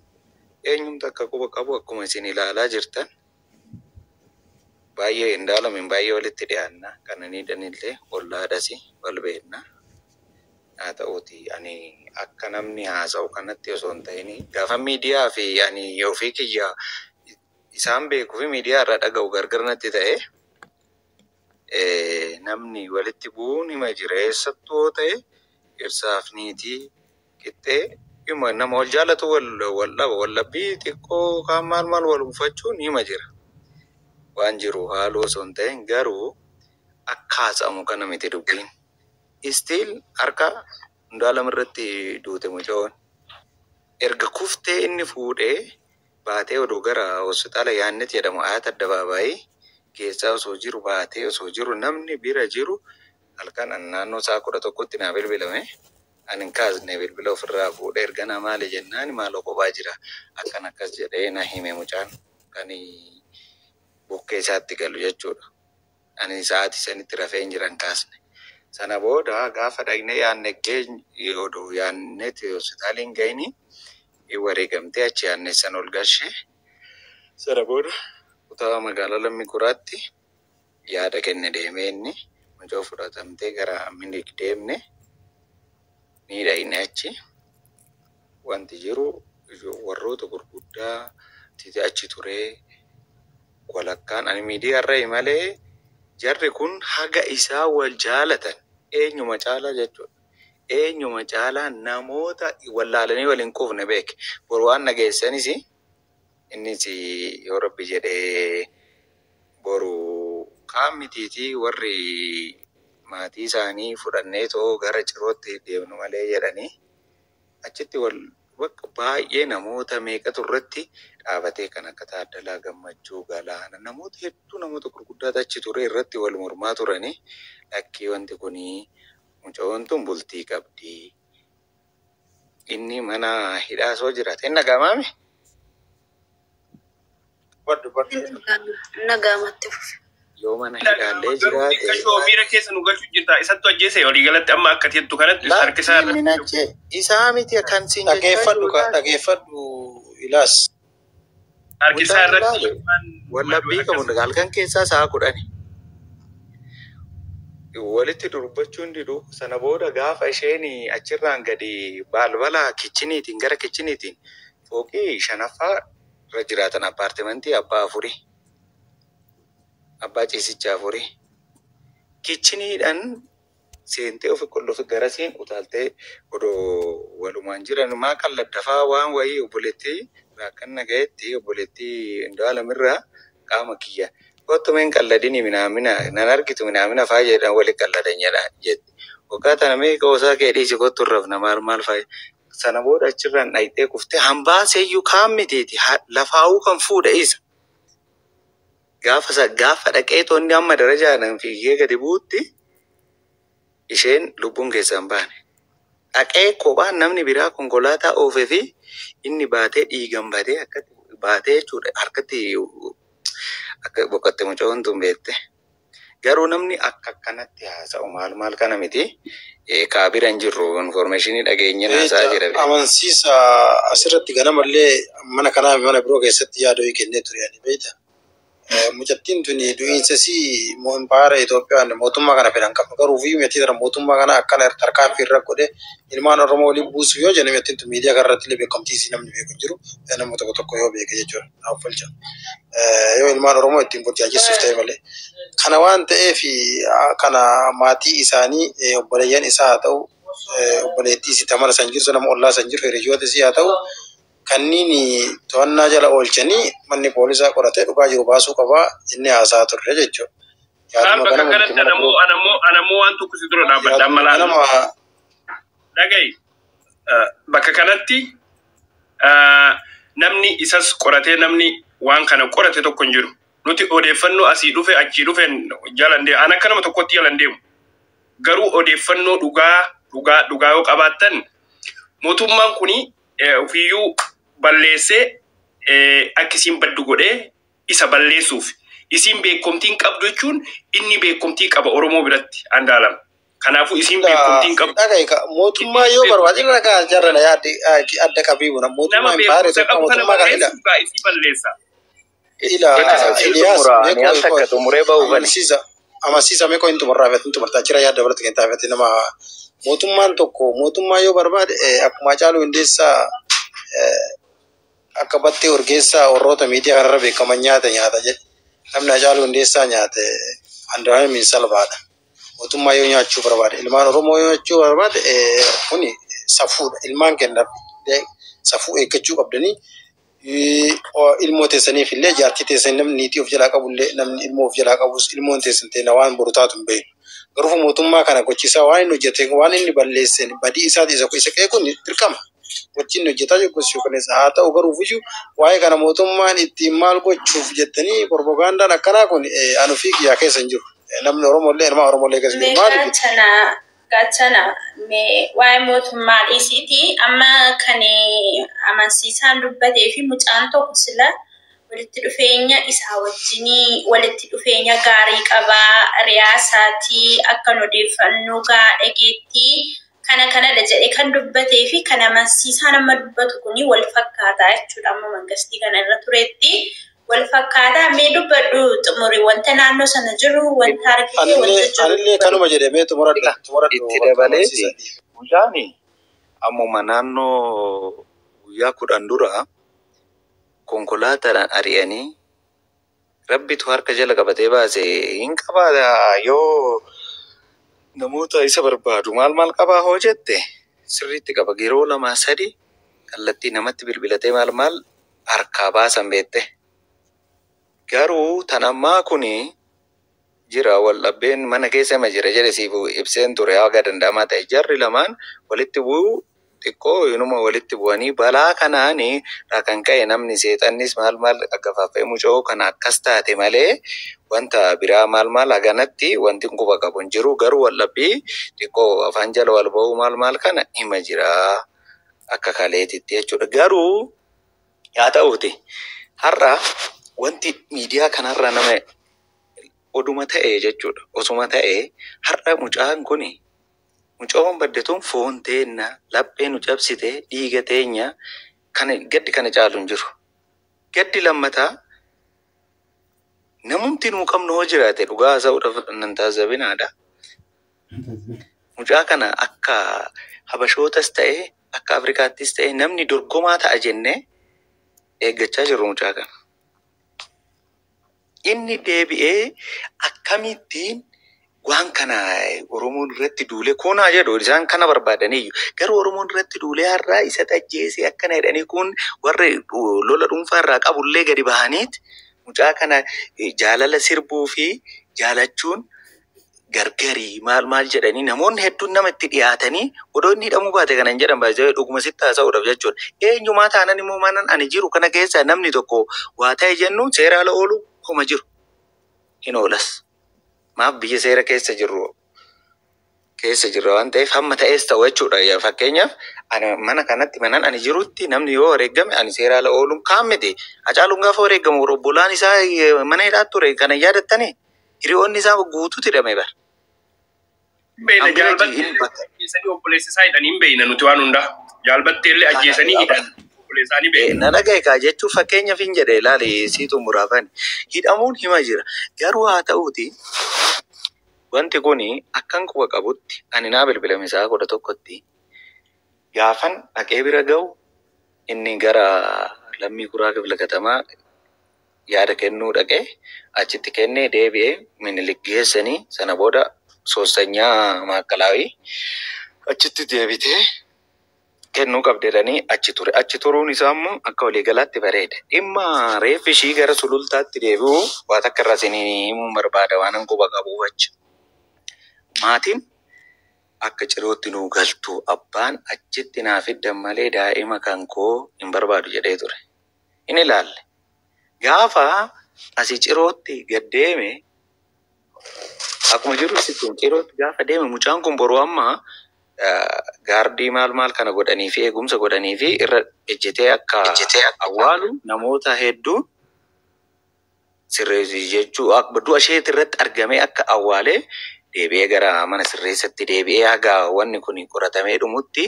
eenyumtu akka quba qabu akkuma isin ilaalaa jirtan Baay'ee Andu'aalamiin baay'ee walitti dhiyaanna. Qananiidhanillee ollaadhas wal beekna. Haa ta'uuti ani akka namni haasa'u kanatti osoo hin ta'in gaafa miidiyaa fi ani ofii kiyya isaan beekuu fi miidiyaa irraa dhaga'u gargar natti ta'e, namni walitti bu'uun hima jira. Eessattuu yoo ta'e dhirsaaf niitii qixxee hima nama wal jaalatu wal wal dhaba, wal dhabbii xiqqoo kaan maal maal wal mufachuun hima jira. Waan jiru haaloo osoo hin ta'in garuu akka haasa'amu kana miti dubbiin. Still harka Andu'aalam irratti duute mucoon. Erga kuftee inni fuudhee baatee oduu gara hospitaala Yaannet jedhamu Ayat Addabaabaayii keessaa osoo jiru, baatee osoo jiru, namni bira jiru halkan an naannoo sa'a 11tti naa bilbilame. Ani hin kaasne, bilbila ofirraa fuudhee erga na maali jennaan maaloo kophaa jira akkan akkas jedhee na hime mucaan kan bukkee isaatti galu jechuudha. Ani sa'aatii sanitti rafee hin jiran kaasne. Sana booda gaafa dhaqnee yaanne oduu yaannetti hospitaaliin gahini wareegamtee achi yaanne san ol gashee, sana booda kutaa magaalaa Lammii Kuraatti yaada kenne deemee inni mucoo fudhatamtee gara Minilik deemne ni dhaqne. Achi wanti jiru warroota gurguddaa achi turee walakkaan ani miidiyaa irra malee jarri kun haga isaa wal jaalatan eenyuma caalaa jechuudha. Eenyuma caalaa namoota wallaalanii waliin quufne beeke. Boru waan dhageessanis innis yoo Rabbi jedhee boru kaan mitiitii warri maatii isaanii fudhannee too gara Cirootti deemnu malee jedhanii achitti wal bakka baay'ee namoota meeqatu irratti dhaabatee kan akka Taaddalaa Gammachuu, Galaana, namoota hedduu, namoota gurguddaatu achi ture irratti wal mormaa turanii, lakkii wanti kunii mucoon tun bultii qabdi. Inni mana hidhaa soo jiraate hin dhaga'amaami? Baddu baddu. Nagaamatti fufi. Yoo mana hidhaallee Garuu jiraate xiqqashoo miira keessa nu galchuu jirta. Isattu ajjeese walii galatti amma akka jettu kanatti harki isaa Lakki inni irratti. ache isaa miti kan siin jechaa Dhageeffadhu jiru ka laal. Dhageeffadhu ilaas. Harki isaa Mucaan irratti ilaale waan wallabbii akkas. qabu halkan keessaa sa'a 10. Walitti dubbachuun didu. Sana booda gaafa isheen achirraan gadi balbala kitcheniitiin gara kitcheniitiin fooqii shanaffaa irra jiraatan, apartmentii abbaa afurii, abbaa ciisichaa afurii, kitcheniidhaan seentee ofi qollofi garasiin utaaltee odoo walumaan jiran maa qalladdafaa waan wayii obboleettii akkan nagayetti obboleettii Andu'aalamirraa qaama kiyya kottumeen qalladini minaamina nan argitu minaamina faa jedhan wali qalladan jedha jetti. Waggaa tana mee qoosaa kee dhiisi kottu rafna maal maal faa. Sana booda achirraan dhayitee kuftee hambaa seeyyuu kaan mitiiti lafaa'uu kan fuudhe isa. Gaafa gaafa dhaqee toonni amma darajaadhaan fiigee gadi bu'utti isheen lubbuun keessaa hin baane. Dhaqee kophaan namni biraa konkolaataa oofee fi inni baatee dhiigan badee akkatti baatee jechuudha harkatti akka boqotte mucoon tun beekte. Garuu namni akka akkanatti haasa'u maal maal kana miti. Kaabira hin jirru informationii dhageenye haasa'aa jira beekte. Amansiisa asirratti ganamallee mana kanaa fi mana biroo keessatti yaada wayii kennee ture ani beekta. Mucattiin tuni du'iinsa isii impaayera Itoophiyaan mootummaa kana fedhan qabnu garuu fi mi'attii tana mootummaa kana akkana tarkaanfii irra godhe ilmaan Oromoo waliin buusuuf yoo jenne mi'attiin tun miidiyaa kana irratti illee beekamtii isii namni beeku hin jiru, namni tokko tokko yoo beeke jechuudha naaf falcha. Yoo ilmaan Oromoo ittiin burjaajessuuf ta'e malee. Kana waan ta'eef kana maatii isaanii, obboleeyyan isaa haa ta'u, obboleettii isii tamara san jirtu, nama ollaa san jiru, hiriyoota isii haa ta'u, kanneen to'annaa jala oolchanii manni poolisaa qoratee dhugaa jiru baasuu qabaa jennee haasa'aa turre jechuudha. Maal Yaaduma bakka ganama kanatti miti mana anammoo biroo. anammoo anammoo waan tokko si dura dhaabbadha amma Yaaduma laala. ganama. Dhaga'i, bakka kanatti namni isas qoratee namni waan kana qorate tokko hin jiru. Nuti odeeffannoo asii dhufe achii dhufe jalan deemu. An akka nama tokkotti jalan deemu. Garuu odeeffannoo dhugaa dhugaa dhugaa yoo qabaattan mootummaan kuni ofiiyyuu balleessee akka isiin baddu godhee isa balleessuuf. Isiin beekumtiin qabdu jechuun inni beekumtii qaba Oromoo biratti Andu'aalam. Kanaafuu isiin beekumtiin qabdu. Dhaga'i mootummaa yoo barbaade irra kaa jarrana yaadde adda qabii buna Nama mootummaa impaayera beekumsa Itoophiyaa qabu kana mootummaa kana hidha. balleessuuf gaa isii balleessa. Ila Iliyaas Ani al takka xumuree ba'uu bane. Amansiisa amansiisa meeqoo hin xumurraa hin xumurtaa jira yaada dabalata kan taafate nama mootummaan tokko mootummaa yoo barbaade akkuma Hacaaluu Hundeessaa akka Battee Urgeessaa warroota miidiyaa kanarra beekaman nyaata nyaata jedhe. Namni Hacaaluu Hundeessaa nyaate Andu'aalem salphaadha. Mootummaa yoo nyaachuu barbaade, ilmaan Oromoo yoo nyaachuu barbaade, kuni safuudha. Ilmaan kenna safuu eeggachuu qabdanii ilmoo teessaniif illee jaartii teessanii namni niitii of jalaa qabullee namni ilmoo of jalaa qabus ilmoon teessan ta'e waan boru taatu hin beeknu. Garuu mootummaa kana gochisaa waan inni hojjete waan inni balleesseen badii isaati isa qeequun dirqama. Gochi inni hojjetaa jiru gochi kunis haa ta'u garuu iyyuu waa'ee kana mootummaan ittiin maal gochuuf jettanii propagandaan akkanaa kun anu fi kiyyaa keessa hin jiru. Namni Oromoo illee ilmaa Oromoo illee keessa hin jiru. Maaliif? Gaachana gaachana mee waa'ee mootummaa dhiisiiti amma kan amansiisaan dubbatee fi mucaan tokko sila walitti dhufeenya isaa wajjinii walitti dhufeenya gaarii qabaa riyaasaatii akkan odeeffannoo gaa dhageettii kana kanadha jedhee kan dubbatee fi kan amansiisaan amma dubbatu kuni wal fakkaataa jechuudha. Amma mangastii kana irra turetti wal fakkaataa. Mee dubbadhu xumuri, wanta naannoo sana jiru wanta argite wanta jiru. Anillee kanuma jedhee mee xumuradhu xumuradhu. Itti dabaleeti mucaani ammuma naannoo guyyaa 10 dura konkolaataadhaan ari'anii rabbitu harka jala qabatee baase. Hin qabaata yoo namoota isa barbaadu maal maal qabaa hoo jette sirriitti qaba. Yeroo lama sadi kallattii namatti bilbilatee maal maal harkaa baasan beette. Garuu tan ammaa kuni jira wal dhabbeen mana keessa hima jira jedhe siif ibseen ture. Haga danda'amaa ta'e jarri lamaan walitti bu'uu xiqqoo inuma walitti bu'anii balaa kanaani irraa kan ka'e namni seexannis maal maal aggafaafee mucoo kana akkas taate malee wanta biraa maal maal haganatti wanti quba qabu hin jiru. Garuu wal dhabbii xiqqoo afaan jala wal ba'uu maal maal kana hima jira akka kaleetitti jechuudha. Garuu haa ta'uuti har'a wanti miidiyaa kanarra nama oduma ta'e jechuudha. Osuma ta'e har'a mucaan kuni mucoon badde tun foon teenna laphee nu cabsite dhiiga teenya kana gaddi kana caalu hin jiru. Gaddi lammataa namumti nuu qabnu hoo jiraate dhugaa haasa'uudhaaf nan taasisabinaadha. Mucaa kana akka Habashootas ta'e akka Afrikaattis ta'e namni dorgomaa ta'a jennee eeggachaa jirru mucaa kana. Inni deebi'ee akkamittiin waan kana Oromoon irratti duulee kunaa jedhu isaan kana barbaadaniyyuu garuu Oromoon irratti duulee har'aa isa ajjeesee akkana jedhanii kun warri lola dhuunfaa irraa qabullee gadi bahaniit mucaa kana jaalala sirbuu fi jaalachuun gargarii maal maal jedhanii namoonni hedduun nama itti dhiyaatanii odoo inni hidhamuu baate kana hin jedhan baay'ee dhuguma sitti haasa'uudhaaf jechuudha. Eenyumaa taanan immoo maanan ani jiru kana keessa namni tokko waa ta'e jennu seera ala oolu homa jiru hin oolas. Maaf biyya seera keessa jirru keessa jirra waan ta'eef hamma ta'es ta'u jechuudha. Fakkeenyaaf ani mana kanatti manan ani jirutti namni yoo wareegame ani seera ala ooluun kaan miti. Hacaaluun gaafa wareegamu obbolaan isaa mana hidhaa ture kana yaadattanii hiriyoonni isaa guutuutti hidhame bara. Beeyna jaalbattee ajjeesanii obboleessa isaa hidhanii hin beeyna nuti waan hundaa. Jaalbattee illee ajjeesanii hidhan obboleessa isaanii beeyna. Na dhagaye kaa jechuun fakkeenyaaf hin jedhe ilaali sii xumuraafani. Hidhamuun hima jira. Garuu haa ta'uuti wanti kuni akkan quba qabutti ani naa bilbilame sa'a 11tti gaafan dhaqee bira ga'u inni gara Lammii Kuraa Kifla Katamaa yaada kennuu dhaqee achitti kennee deebi'ee Minilik geessanii sana booda soostanyaa Maakalaawii achitti deebitee kennuu qabdeedhanii achi ture. Achi turuun isaa immoo akka waliigalaatti bareeda. Dhimma reeffi ishii gara Sulultaatti deebi'uu waa takka irraa isinii himuun barbaada waan an quba qabuuf achi. Maatiin akka cirootti nuu galtu abbaan achitti naa fiddan malee daa'ima kan koo hin barbaadu jedhee ture. Hin ilaalle. Gaafa asii cirootti gad deeme akkuma jiru sittiin cirootti gaafa deeme mucaan kun boruu amma gaardii maal maal kana godhanii fi eegumsa godhanii fi irra ejjetee akka awwaalu namoota hedduun sirreessi jechuu du'a isheeti irratti argamee akka awwaalee deebi'ee gara mana sirreessatti deebi'ee haga wanni kun qoratamee dhumutti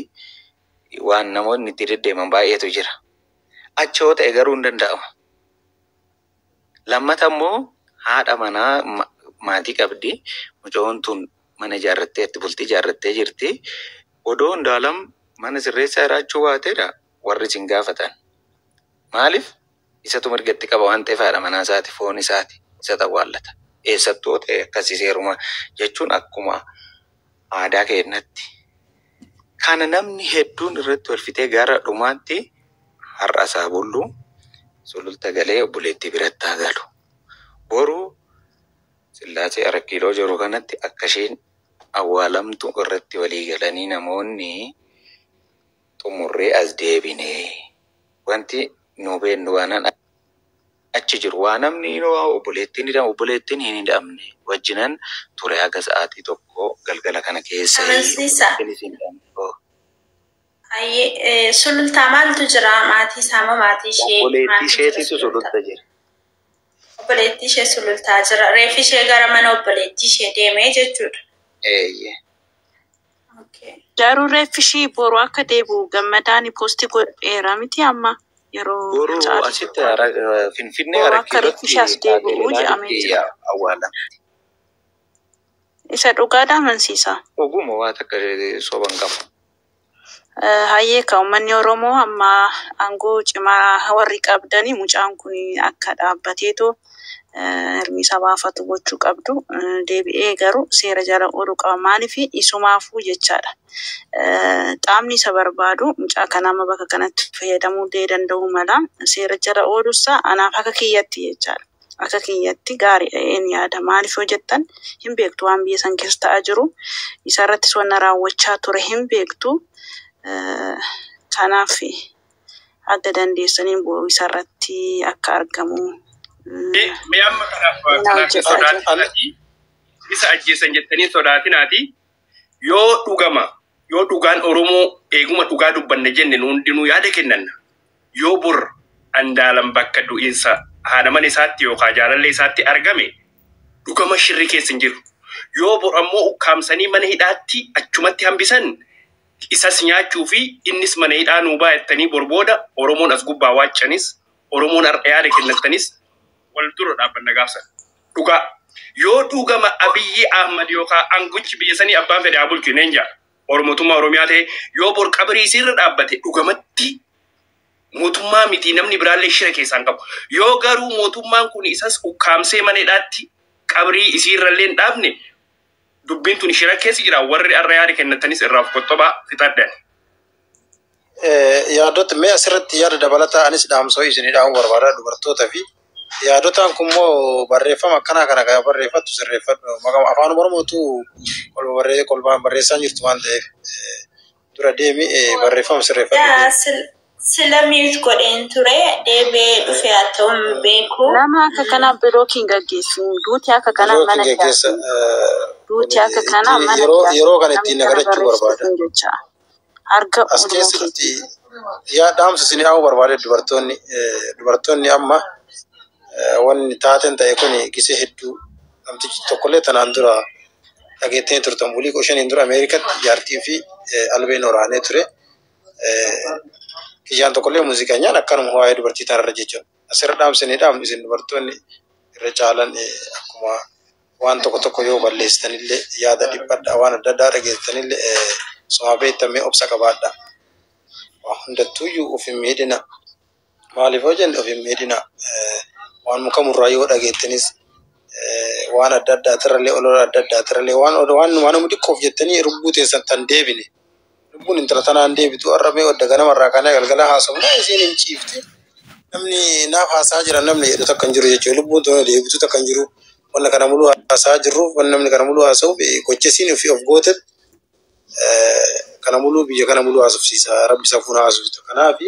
waan namoonni itti deddeeman baay'eetu jira. Achi yoo ta'e garuu hin danda'amu. Lammata immoo haadha manaa maatii qabdi. Mucoon tun mana ijaarrattee itti bultii ijaarrattee jirti. Odoo Andu'aalam mana sirreessaa jiraachuu baateedha warri isin gaafatan. Maaliif? Isatu mirgatti qaba waan ta'eef haadha manaa isaati, foon isaati, isa awwaallata. Eessattuu ta'e akkasii seeruma jechuun akkuma aadaa keenyatti. Kana namni hedduun irratti wal fixee gara dhumaatti har'a isaa bullu sululta galee obboleettii biratti haa galu. Boru Sillaasee Arakkiiloo jiru kanatti akka isheen awwaalamtu irratti walii galanii namoonni xumurree as deebinee wanti nu beennu waanan achi jiru waa namni obboleettiin hidhama obboleettiin hin hidhamne wajjinan ture haga sa'aatii 1 galgala kana keessa Amansiisa. obboleettiin hin hidhamne. Hayyee sulultaa maaltu jira? Maatii isaa moo maatii ishee? Obboleettii Maaltu jira isheetitu sulultaa? sululta jira. Obboleettii ishee sulultaa jira. Reeffi ishee gara mana obboleettii ishee deemee jechuudha. Eeyyee. Okay. Garuu reeffi ishii boru akka deebi'u gammadaan poostii godheera miti amma yeroo Boru sa'aatii asitti 1 Finfinnee boru akka reeffi Arakkiilootti ishee as deebi'u jedhamee Kaatedraalitti jira. awwaalama. Isa dhugaadha amansiisa. Oguma waa takka soban qabu. Hayyee ka uummanni Oromoo amma aangoo cimaa warri qabdanii mucaan kun akka dhaabbateetu hirmi isa baafatu gochuu qabdu. Deebi'ee garuu seera jala ooluu qaba. Maaliif isumaafuu jechaadha. Qaamni isa barbaadu mucaa kana amma bakka kanatti fayyadamuu illee danda'uu mala. Seera jala ooluusaa anaaf akka kiyyatti jechaadha. Akka kiyyatti gaariidha een yaada. Maaliif yoo jettan hin beektu waan biyya san keessa ta'aa jiru. Isarrattis wanna raawwachaa ture hin beektu. Kanaaf adda dandeessaniin boru isarratti akka argamu Mee amma kanaaf na kanaaf hin hojjedhaa jira. sodaatinaati. Isa ajjeesan jettanii sodaatinaati. Yoo dhugama yoo dhugaan Oromoo eeguma dhugaa dubbanne jenne nu hundinuu yaada kennanna. Yoo bor Andu'aalam bakka du'iinsa haadha mana isaatti yookaan jaalallee isaatti argame dhugama shirri keessa hin jiru. Yoo bor ammoo ukkaamsanii mana hidhaatti achumatti hambisan isas nyaachuu fi innis mana hidhaa nuu baay'attanii bor booda Oromoon as gubbaa waaccanis Oromoon har'a yaada kennattanis wal dura dhaabbanna gaafsan. Dhugaa yoo dhugama Abiyyi Ahmad yookaan aangochi biyya sanii abbaan fedhe haa bulchu neen jaa. Oromootummaa Oromiyaa ta'e yoo bor qabrii isiirra dhaabbate dhugamatti mootummaa miti namni biraallee shira keessaan qabu. Yoo garuu mootummaan kun isas ukkaamsee mana hidhaatti qabrii isiirrallee hin dhaabne dubbiin tun shira keessa jira warri har'a yaada kennattanis irraa of qottobaa fixadhan. Yaadota mee asirratti yaada dabalataa anis dhaamsoo isinii dhaamuu barbaada dubartoota fi yaadotaan kun immoo barreeffama akkanaa kana kan barreeffattu sirreeffadhu. Maqaa afaan Oromootu kolba barree kolbaan barreessaa jirtu waan ta'eef dura deemi barreeffama sirreeffadhu Yaa deemi. sila mute godheen ture deebi'ee dhufe haa ta'u hin beeku. Nama akka kanaa birookiin gaggeessu duuti akka kanaa Birookiin mana geggeessa hidhaati. Duuti akka kanaa itti mana yeroo hidhaati. yeroo kana Namni ittiin kana nagadachuu barreessitu barbaada. kun jecha harka As Oromoo keessatti keessa. yaa dhaamsa isinii dhaamuu barbaade dubartoonni dubartoonni amma wanni taateen ta'e kun gisee hedduu namtichi tokkollee tanaan dura dhageettanii turtan bulii qoshaniin dura Ameerikatti jaartii fi albeen waraanee ture. Kiyyaan tokkollee muuziqeenyaan akkanuma waa'ee dubartii tanarra jechuudha. Asirra dhaamsa dhaamnu isin dubartoonni irra caalan akkuma waan tokko tokko yoo balleessitanillee yaada dhiphadha waan adda addaa dhageessitanillee somaa beektamee obsa qabaadha. Waa hundattuuyyuu of hin miidhina. Maaliif yoo jenne of hin miidhina. Waan muka murraa yoo dhageettanis waan adda addaatirrallee olola adda addaatirrallee waan waan waan xiqqoof jettanii lubbuu teessan tan deebine. Lubbuun intala tanaan deebitu har'a mee odda ganamarraa kana galgala haasofna isiin hin ciifti. Namni naaf haasaa jira namni jedhu takka hin jiru jechuudha. Lubbuun tun deebitu takka hin jiru. Wanna kana muluu haasaa jirruuf wanni namni kana muluu haasa'uuf gocha isiin ofii of goote kana muluu biyya kana muluu haasofsiisa. Rabbi safuun haasofsiisa. Kanaaf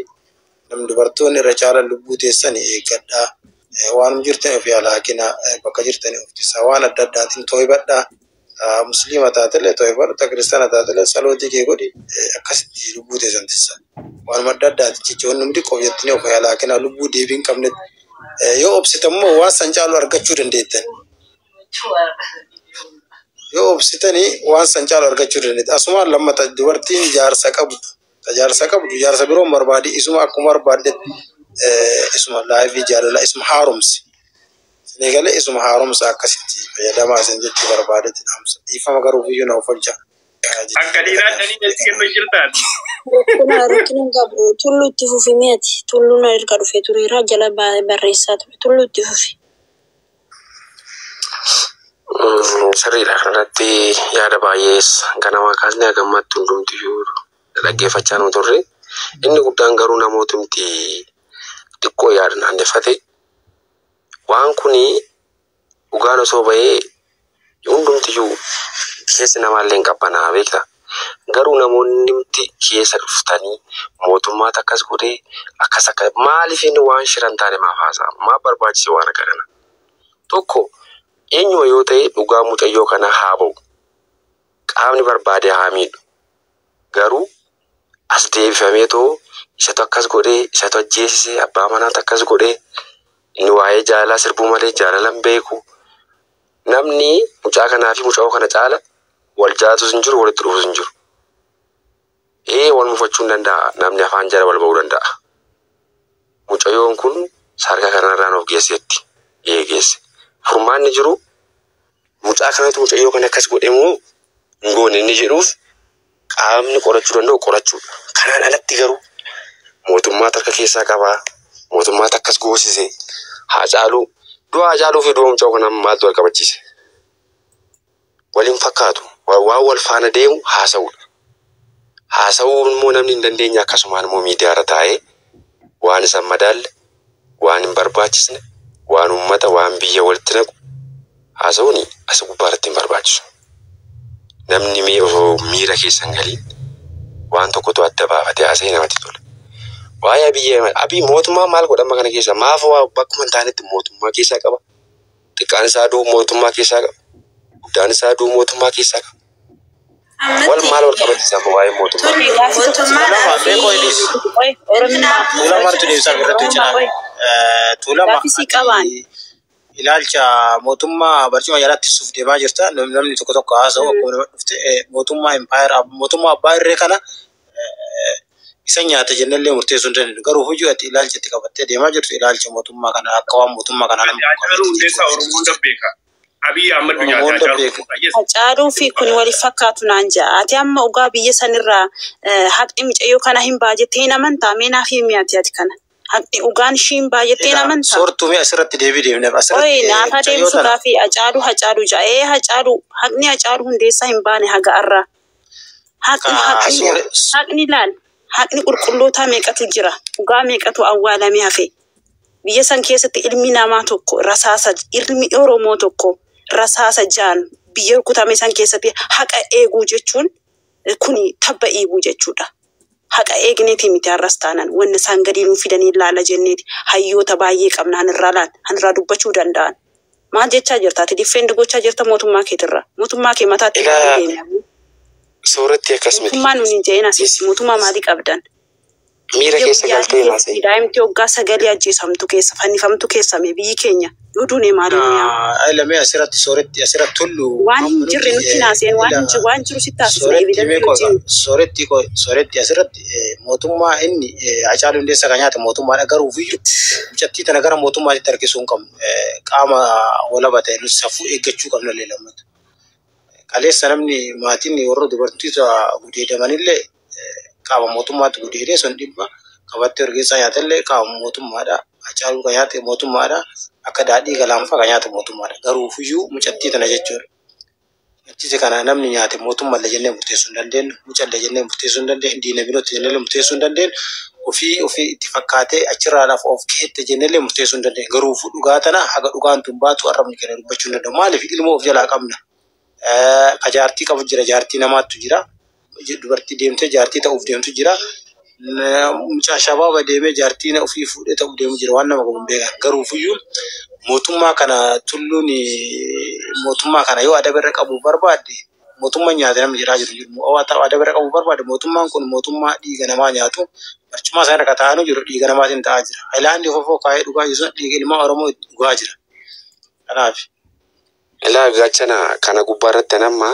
namni dubartoonni irra caalan lubbuu teessan eeggadhaa. Waan jirtan of yaalaakina bakka jirtan of tisaa waan adda addaatiin too'ibadhaa. Musliima taatellee too'ibadhu, ta kiristaana taatellee salootii kee godhi akkasitti lubbuu teessan tissa. Waanuma adda addaati jechuun namni xiqqoof jettanii of yaalaakina lubbuu deebii hin qabnetti. Yoo obsitan immoo waan san caalu argachuu dandeettan. Yoo obsitanii waan san caalu argachuu dandeettan. Asumaan lammata dubartiin jaarsa qabdu, ta jaarsa qabdu jaarsa biroon barbaadi isuma akkuma barbaaddetti isuma laayivii jaalala isuma haaromsi. Senegalee isuma haaromsa akkasitti fayyadamaa isin jechuu barbaadetti dhaamsa. Dhiifama garuu biyyuu na ofolcha. Akka dhiiraa shanii jechi kennu jirtaan. Rakkina rakkina hin qabu. Tulluu itti fufi mi'ati. Tulluun erga dhufee tureera jala barreessaa ture. Tulluu itti fufi. Sirriidha kanarratti yaada baay'ees ganamaa kaasnee hagammaatti hundumtiyyuu dhaggeeffachaa nu turre. Inni guddaan garuu namootumti xiqqoo yaada naanneffate. Waan kuni dhugaan osoo bahee hundumtiyyuu keessi namaallee hin qabbanaa beekta. Garuu namoonni keessa dhuftanii mootummaatu akkas godhee akkas akka maaliif inni waan shiran taane maaf haasa'a? Maaf barbaachise waan akka kana? Tokko eenyuma yoo ta'e dhugaa mucayyoo kana haa ba'u. Qaamni barbaade haa miidhu. Garuu as deebifamee too isatu akkas godhee isatu ajjeesise abbaa manaatu akkas godhee inni waa'ee jaalalaa sirbuu malee jaalala hin beeku. Namni mucaa kanaa fi mucaa kana caala wal jaalatu hin jiru walitti dhufuus hin jiru. Ee wal mufachuu hin danda'a namni afaan jala wal ba'uu danda'a. Mucayyoon kun sarka kanarraan of geesseetti eegeesse. Furmaanni jiru mucaa kanatu mucayyoo kana akkas godhe moo hin goone inni jedhuuf qaamni qorachuu danda'u qorachuudha. Kanaan alatti garuu mootummaatu harka keessaa qabaa. Mootummaatu akkas goosise. Haacaaluu du'a Haacaaluu fi du'a mucaa kanaa maaltu wal qabachiise? Waliin fakkaatu. Waan wal faana deemu haasa'uudha. Haasa'uu immoo namni hin dandeenye akkasumaan immoo miidiyaarra taa'ee waan isa hin madaalle, waan hin barbaachisne, waan uummata, waan biyya walitti naqu haasa'uun as gubbaarratti hin barbaachisu. Namni mee osoo miira keessa hin galiin waan tokkotu adda baafatee haasa'ee namatti tola. Waa'ee Abiyyi Ahimad, Abiy mootummaa maal godha amma kana keessa? Maaf waa bakkuma hin taanetti mootummaa keessaa qaba? Xiqqaan isaa du'u mootummaa keessaa qaba. Guddaan isaa du'u mootummaa keessaa qaba. Wal Ammatti maal wal qabachiisa amma waa'ee mootummaa? tole Gaaffii tokko si mootummaadhaa Tuulama fi beekoo Idris. Qoy, Oromummaa. Tuulama hartu deebisaa irratti Oromummaa cinaa. qoy. Tuulama Gaaffii sii qabaan. ati ilaalcha mootummaa barcuma jalatti suuf deemaa jirta. Namni tokko tokko haasa'u akkuma nama dhufte mootummaa impaayera mootummaa abbaa irree kana isa nyaata jennellee murteessuu hin dandeenyu. Garuu hojii ati ilaalcha itti qabattee deemaa jirtu ilaalcha mootummaa kana akka waan mootummaa kana nama Haacaaluu Hundeessaa Oromoo hunda beeka. Abiy Ahmad Oromoo nyaata hunda Haacaaluu beeka. Hundeessaa. Yes. Hacaaluu fi kun wal fakkaatu naan ja'a. Ati amma dhugaa biyya sanirraa haqni mucayyoo kana hin baajettee hin amantaa? Mee naaf himi ati ati kana. Haqni dhugaan ishii hin baajettee hin Egaa amantaa? soortuu mee asirratti deebii deemneef Oye asirratti naaf mucayyoo adeemsu tana gaafii Hacaaluu Hacaaluu ja'a. Ee Hacaaluu haqni Hacaaluu Hundeessaa hin baane haga arraa. ka Haqni haqni soore haqni laal haqni qulqullootaa meeqatu jira? Dhugaa meeqatu awwaalamee hafe? Biyya san keessatti ilmi namaa tokko rasaasa ilmi Oromoo tokko rasaasa jaan biyya rukutame san keessatti haqa eeguu jechuun kuni tabba eeguu jechuudha. Haqa eegneeti miti har'as taanan wanna isaan gadi nuu fidanii laala jenneeti hayyoota baay'ee qabna hanirraa laal hanirraa dubbachuu danda'an. Maal jechaa jirta ati diffeend gochaa jirta mootummaa keetirra mootummaa kee mataatti Egaa baatee deemi. sooratti akkas miti. Mootummaa nuun hin jedhin asitti mootummaa maalii qabdan? Miira Biyya keessa guyyaa galtee adii haasa'e. daa'imti hoggaa sagalee ajjeesamtu keessa fannifamtu keessa mee biyyi keenya yoo duune maaliin nu yaama? Lamee asirratti sooretti asirratti tullu Waan hin amma jirre nuti nutti naaseen waan ila hin jiru waan jiru sitti haasofna sooretti evidence mee qofa wajjin. sooretti sooretti asirratti mootummaa inni Hacaaluu Hundeessaa kan nyaate mootummaadha garuu iyyuu mucattii tana gara mootummaatti harkisuu hin qabnu qaama walaba ta'e nuti safuu eeggachuu qabna illee lammata. Kaleessa namni maatiin warra dubartoota gudeedamanillee qaama mootummaatti gudeedee sun dhibba qabattee orgeessaa nyaatellee qaama mootummaadha. Hacaaluu kan nyaate mootummaadha. Akka daadhii galaanfaa kan nyaate mootummaadha. Garuu iyyuu mucattii tana jechuudha. Mucattii kana namni nyaate mootummaallee jennee murteessuu hin dandeenyu. Mucallee jennee murteessuu hin dandeenyu. Diina birootti jennee murteessuu hin dandeenyu. Ofii ofii itti fakkaatee achirraa lafa of keette jennee murteessuu hin dandeenyu. Garuu dhugaa tana haga dhugaan tun baatu arrabni keenya dubbachuu hin danda'u. Maaliif ilmoo of jalaa qabna? Ka jaartii qabu jira, jaartii namaatu jira. Dubartii deemtee jaartii ta'uuf deemtu jira. Mucaa shabaaba deemee jaartii ofii fuudhee ta'uuf deemu jira. Waan nama qabu hin beekan. Garuu iyyuu mootummaa kana tulluun mootummaa kana yoo adaba irra qabu barbaadde mootummaan nyaate namni jiraa jiru jiru. Adaba irra qabu barbaadde mootummaan kun mootummaa dhiiga namaa nyaatu barcuma isaa irra taa'anii jiru dhiiga namaatiin taa'aa jira. Hayilaandii fofoo kaa'ee dhugaa jiru sun dhiiga ilmaa Oromoo dhugaa jira. Kanaaf. Ilaa gaachana kana gubbaarratti amma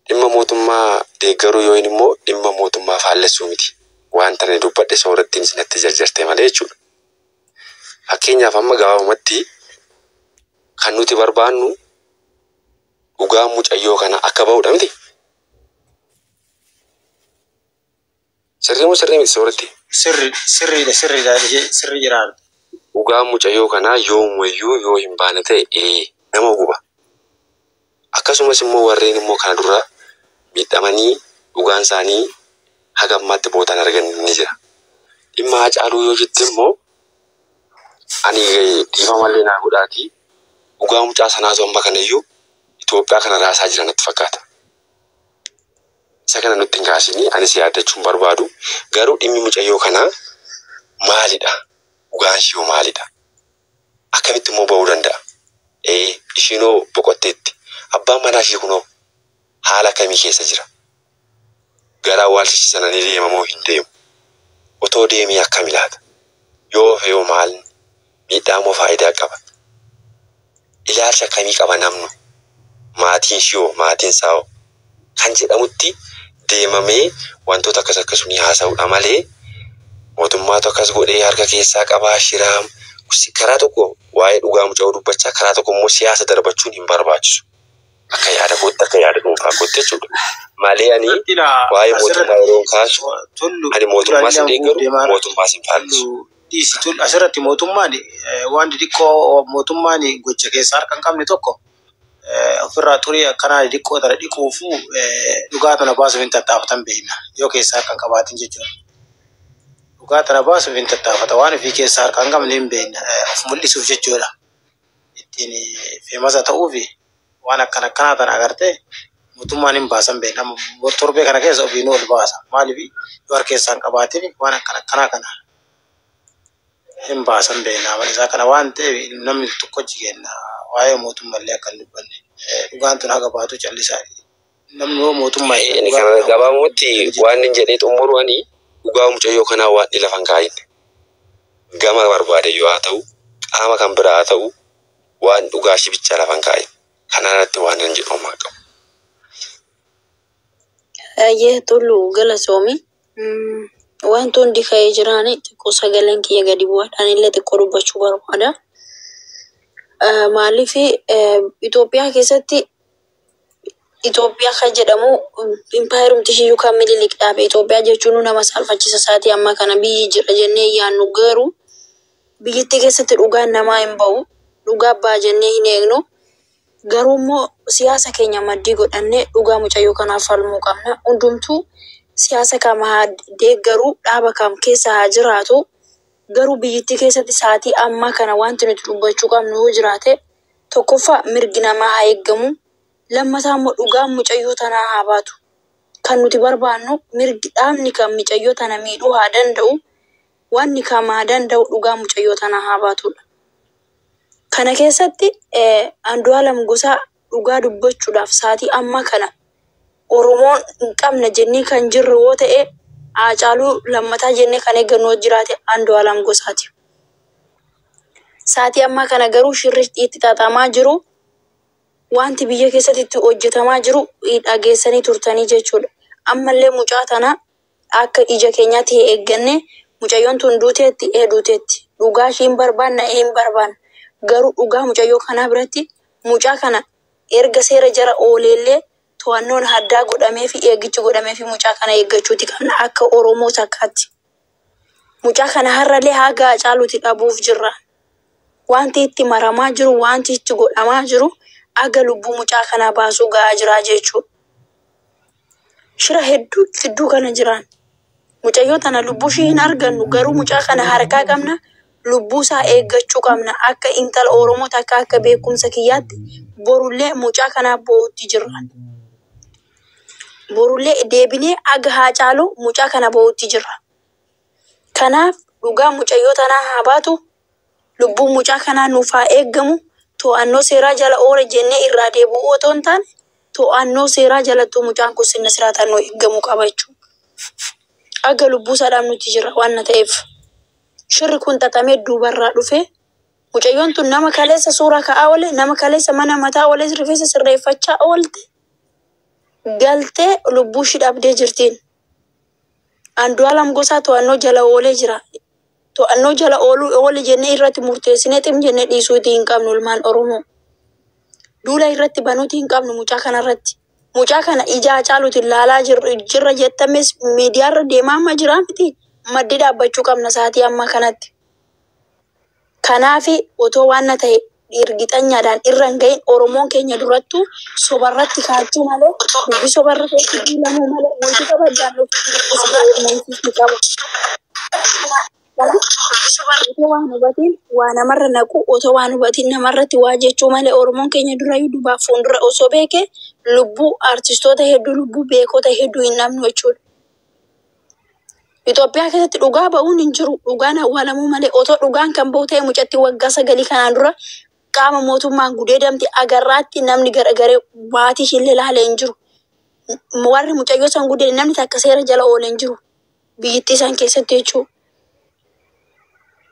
dhimma mootummaa deeggaruu yoo immoo dhimma mootummaa faallessuu miti. Wanta ani dubbadhe soorattiin isinatti jarjarte malee jechuudha. Fakkeenyaaf amma gabaabumatti Kan nuti barbaannu dhugaan mucayyoo kana akka ba'uudha miti. Sirrii moo sirrii miti sooratti? Sirri sirriidha sirriidha sirri jiraan. Dhugaan mucayyoo kanaa yoomuyyuu yoo hin baane ta'e nama guba. Akkasumas immoo warreen immoo kana dura miidhamanii dhugaan isaanii haga ammaatti bootaan argan ni jira. Dhimma Haacaaluu yoo jette immoo ani dhiifama illee naa godhaatii dhugaa mucaa sanaatu amma kanayyuu Itoophiyaa kana raasaa jira natti fakkaata. Isa kana nutti hin kaasinii anis yaadachuu hin barbaadu. Garuu dhimmi mucayyoo kanaa maalidha? Dhugaan ishee hoo maalidha? Akkamitti immoo ba'uu danda'a? Ishiinoo boqotteetti. Abbaan manaa ishee kunoo haala akkamii keessa jira? Gara awwaalcha ishee sana ni deema moo hin deemu? Otoo deemee akkam laata? Yoo hafe hoo maal miidhaa moo faayidaa qaba? Ilaalcha akkamii qaba namnu? Maatiin ishee hoo maatiin isaa hoo? Kan jedhamutti deemamee wantoota akkas akkasumii haasa'uudha malee mootummaatu akkas godhee harka keessaa qabaa shiraam karaa tokko waa'ee dhugaa muca'uu dubbachaa karaa tokko immoo siyaasa darbachuun hin barbaachisu. Akka yaada kootti akka yaada dhuunfaa kootti jechuudha. Malee ani waa'ee mootummaa yeroo kaasu ani mootummaas hin deeggaru mootummaas hin faallisu. Asirratti mootummaan waan xixiqqoo mootummaan gocha keessaa harka hin qabne tokko ofirraa xurii akkanaa xixiqqoo tana dhiquufu dhugaa tana baasuuf hin tattaafatan beekna yoo keessaa harka hin qabaatin jechuudha. Dhugaa tana baasuuf hin tattaafata waan ofii keessaa harka hin qabne hin beekna of mul'isuuf jechuudha. Ittiin feemasa ta'uufi waan akkana akkanaa tana agartee mootummaan hin baasan beekna. Torbee kana keessa ofiinuu ol baasa. Maaliif yoo harka keessaa hin qabaatin waan akkana akkanaa kana hin baasan beekna. Amala isaa kana waan ta'eef namni tokko jigenna waa'ee mootummaallee akka hin dubbanne dhugaan tun haga baatu callisaa. Namni yoo mootummaa Inni kana gabaabumatti waan inni jedhee xumuru ani dhugaa mucayyoo kanaa waan inni lafa hin kaa'in. Gama barbaade yoo haa ta'u qaama kan biraa haa ta'u waan dhugaa ishee bichaa lafa hin kaa'in. Kana irratti waan inni jedhu homaa qabu. Ayyee tolu galatoomi. Wanti hundi ka'ee jiraani xiqqoo sagaleen kiyya gadi bu'aadhaan illee xiqqoo dubbachuu barbaada. Maaliif Itoophiyaa keessatti Itoophiyaa kan jedhamu impaayerumti ishiyyuu kan Minilik dhaabe Itoophiyaa jechuun nama saalfachiisa isaatii amma kana biyyi jira jennee yaannu garuu biyyattii keessatti dhugaan namaa hin ba'u. Dhugaa abbaa jennee hin eegnu. Garuu immoo siyaasa keenya maddii godhannee dhugaa mucayyoo kanaaf falmuu qabna. Hundumtuu siyaasa kam haa deeggaru, dhaaba kam keessa haa jiraatu. Garuu biyyattii keessatti sa'aatii ammaa kana wanti nuti dubbachuu qabnu yoo jiraate tokkoffaa mirgi namaa haa eeggamu. Lammataa immoo dhugaan mucayyoo tanaa haa baatu. Kan nuti barbaannu mirgi dhaabni kan mucayyoo tana miidhuu haa danda'u. Wanni kam haa danda'u dhugaan mucayyoo tanaa haa baatudha. Kana keessatti Andu'aalam Gosaa dhugaa dubbachuudhaaf sa'aatii ammaa kana Oromoon hin qabne jennee kan jirru yoo ta'e Haacaaluu lammataa jennee kan eeggannu yoo jiraate Andu'aalam Gosaati. Sa'aatii ammaa kana garuu shirri itti xaxamaa jiru wanti biyya keessatti itti hojjetamaa jiru dhageessanii turtanii jechuudha. Ammallee mucaa tana akka ija keenyaatti eegganne mucayyoon tun duuteetti ee duuteetti. Dhugaa ishii hin barbaanna ee hin barbaanna. Garuu dhugaa mucayyoo kanaa biratti mucaa kana erga seera jara ooleellee to'annoon addaa godhamee fi eegichi godhamee fi mucaa kana eeggachuuti qabna akka Oromoo takkaatti. Mucaa kana har'allee haga Haacaaluuti dhabuuf jirra. Wanti itti maramaa jiru, wanti itti godhamaa jiru aga lubbuu mucaa kanaa baasuu ga'aa jira jechuudha. Shira hedduu gidduu kana jiran. Mucayyoo tana lubbuu ishii hin argannu garuu mucaa kana harkaa qabna. Lubbuu isaa eeggachuu qabna. Akka intala Oromoo takka akka beekumsa kiyyaatti borullee mucaa kanaaf bo'uutti jirra. Borullee deebinee aga Haacaaluu mucaa kana bo'uutti jirra. Kanaaf dhugaa mucayyoo tanaa haa baatu. Lubbuun mucaa kanaa nuuf haa eeggamu. To'annoo seeraa jala oole jennee irraa deebi'uu otoo hin taane to'annoo seeraa jalattuu mucaan kun sirna siraataan nuu eeggamuu qaba jechuudha. Aga lubbuu isaa dhabnutti jira waan na ta'eef. Shirri kun xaxamee duubarraa dhufee mucayyoon tun nama kaleessa suuraa ka'aa oole, nama kaleessa mana mataa oole rifeensa sirreeffachaa oolte galtee lubbuu ishii dhabdee jirtiin. Andu'aalam Gosaa to'annoo jala oolee jira. To'annoo jala ooluu oole jennee irratti murteessinee xim jennee dhiisuutii hin qabnu ilmaan Oromoo. Duula irratti banuuti hin qabnu mucaa kanarratti. Mucaa kana ija Hacaaluutiin laalaa jirra jettames miidiyaarra deemaa amma jiraa miti. Maddi dhaabbachuu qabna sa'aatii ammaa kanatti. Kanaafi otoo waan na ta'e irgixanyaadhaan irra hin gahin Oromoon keenya durattuu sobarratti kaachuu malee dubbi sobarra keessa diilamuu malee wanti kabajaan dhufu qaba. Otoo waan hubatiin waa namarra naqu, otoo waan hubatiin namarratti waa jechuu malee, Oromoon keenya durayyuu dubaaf fuuldura osoo beeke lubbuu artistoota hedduu, lubbuu beekota hedduu hin dhabnu jechuudha. Itoophiyaa keessatti dhugaa ba'uun hin jiru. Dhugaan awwaalamuu malee, otoo dhugaan kan ba'u ta'e, mucatti waggaa 9 kanaan dura qaama mootummaan gudeedamte agarraatti namni garagaree maatii ishiillee ilaalee hin jiru. Warri mucayyoo san gudeede namni takka seera jala oolee hin jiru. Biyyittii san keessatti jechuudha.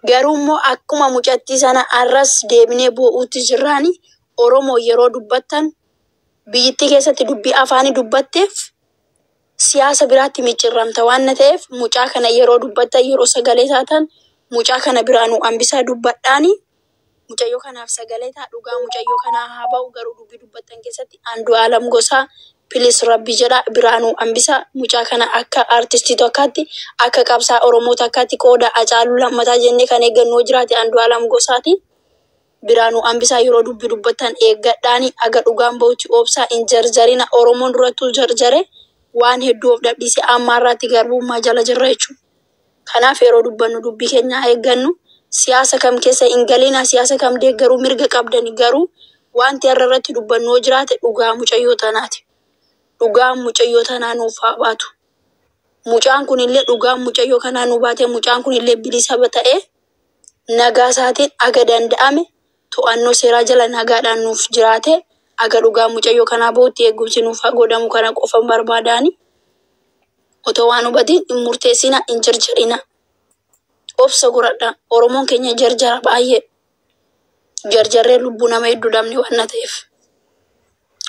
Garuu immoo akkuma mucattii sana arras deebinee boo'uutti jirraani. Oromoo yeroo dubbattan biyyittii keessatti dubbii afaanii dubbatteef siyaasa biraatti micciirramta waan na ta'eef, mucaa kana yeroo dubbattan, yeroo sagalee taatan, mucaa kana biraa nu hambisaa dubbadhaani. Mucayyoo kanaaf sagalee ta'a, dhugaa mucayyoo kanaa haa ba'u. Garuu dubbii dubbattan keessatti Andu'aalam Gosaa, please, rabbi jedha, biraa nu hambisaa mucaa kana. Akka artistii tokkaatti, akka qabsaa Oromoo takkaatti, qooda Hacaaluu lammataa jennee kan eeggannu yoo jiraate Andu'aalam Gosaati. Biraa nu hambisaa, yeroo dubbii dubbattan eeggadhaani, aga dhugaan ba'utti obsaa, hin jarjarina. Oromoon durattuu jarjare, waan hedduu of dhabdhiise, amma har'aatti garbummaa jala jirra jechuudha. Kanaaf yeroo dubbannu dubbii keenya haa eeggannu. Siyaasa kam keessa hin galina, siyaasa kam deeggaruu mirga qabdani, garuu wanti har'a irratti dubbannu yoo jiraate dhugaa mucayyoo tanaati. Dhugaan mucayyoo tanaa nuuf haa baatu. Mucaan kunillee dhugaan mucayyoo kanaa nu baate, mucaan kunillee bilisa ta'ee nagaa isaatiin aga danda'ame to'annoo seeraa jala nagaadhaan nuuf jiraate, aga dhugaa mucayyoo kanaa bahutti eegumsi nuuf haa godhamu, kana qofa barbaadaani. Otoo waan hubatiin hin murteessina, hin jarjarina. Obsa godhadha. Oromoon keenya jarjara baay'ee. Jarjarree lubbuu nama hedduu dhabne waan na ta'eef.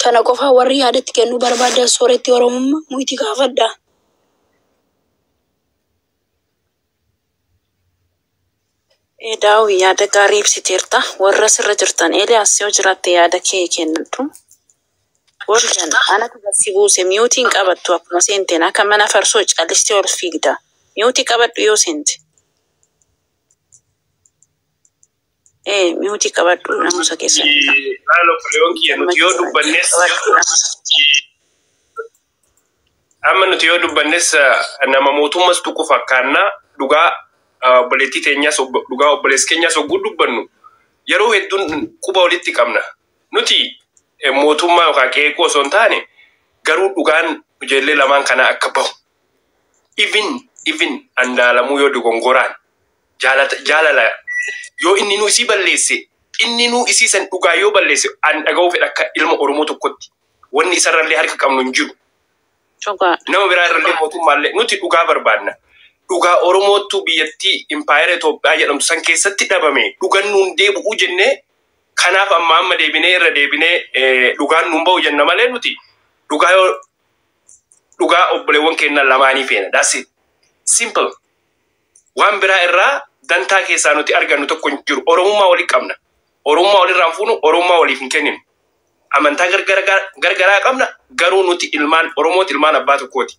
Kana qofaa warri yaadatti kennuu barbaadan, sooretti Oromummaa muyti gaafadha. Daawi, yaada gaarii ibsiteerta. Warra sirra jirtan, Eeliyaas, yoo jiraatte yaada kee kennadhu. Warjan anatu si buuse, miyuutiin qabattu akkuma seenteen akka mana farsoo callistee ol fiigda. Miyuutii qabadhu yoo seente. Ee, miyuutii qabadhu namusa keessatti. Laala, obboleewwan kiyya, nuti yoo dubbannes, amma nuti yoo dubbannes nama mootummas tuqu fakkaannaa. Dhugaa obboleettii teenyas, dhugaa obboleessa keenyas hogguu dubbannu yeroo hedduun quba walitti qabna. Nuti mootummaa yookaan qeequu osoo hin taane, garuu dhugaan ijoollee lamaan kanaa akka bahu. Even Andaalamuu yoo dogongoraan jaalala yoo inni nu isii balleesse, inni nu isii san dhugaa yoo balleesse, an dhaga'uu fedha akka ilma Oromoo tokkotti. Wanni isarrallee harka qabnu hin jiru. Nama biraa irrallee, mootummaallee, nuti dhugaa barbaanna. Dhugaa Oromootu biyyattii impaayera Itoophiyaa jedhamtu san keessatti dhabame, dhugan nuun deebi'uu jennee, kanaaf amma amma deebinee irra deebinee dhugaan nuun ba'u jenna malee, nuti dhugaa yoo dhugaa obboleewwan keenya lamaanii feena. That's it. Simple. Waan biraa irraa dantaa keessaa nuti argannu tokko hin jiru. Oromummaa walii qabna. Oromummaa walirraa hin fuunu, Oromummaa waliif hin kenninu. Amantaa gargaraa qabna, garuu nuti ilmaan Oromooti, ilmaan abbaa tokkooti.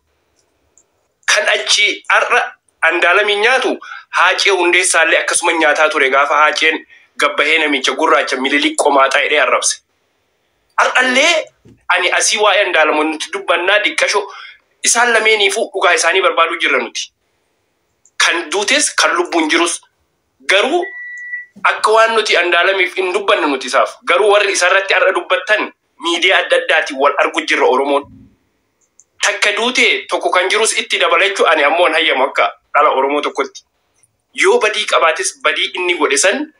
Kan achi har'a Andaalamiin nyaatu, Haacee Hundeessaallee akkasuma nyaataa ture gaafa Haaceen gabbahee namicha gurraacha Mililik qomaaxaa jedhee arrabse. Har'allee ani asii waa'ee Andaalamoo nuti dubbannaa, diqqasho isaan lameeniifuu dhugaa isaanii barbaaduu jirra nuti. Kan duutes, kan lubbuun jirus, garuu akka waan nuti Andaalamiif hin dubbanne nuti isaaf. Garuu warri isarratti har'a dubbattan miidiyaa adda addaatiin wal argu jirra Oromoon. Takka duute tokko kan jirus itti dabalachuu ani ammoo hin hayyamu akka dhala Oromoo tokkotti. Yoo badii qabaates, badii inni godhe san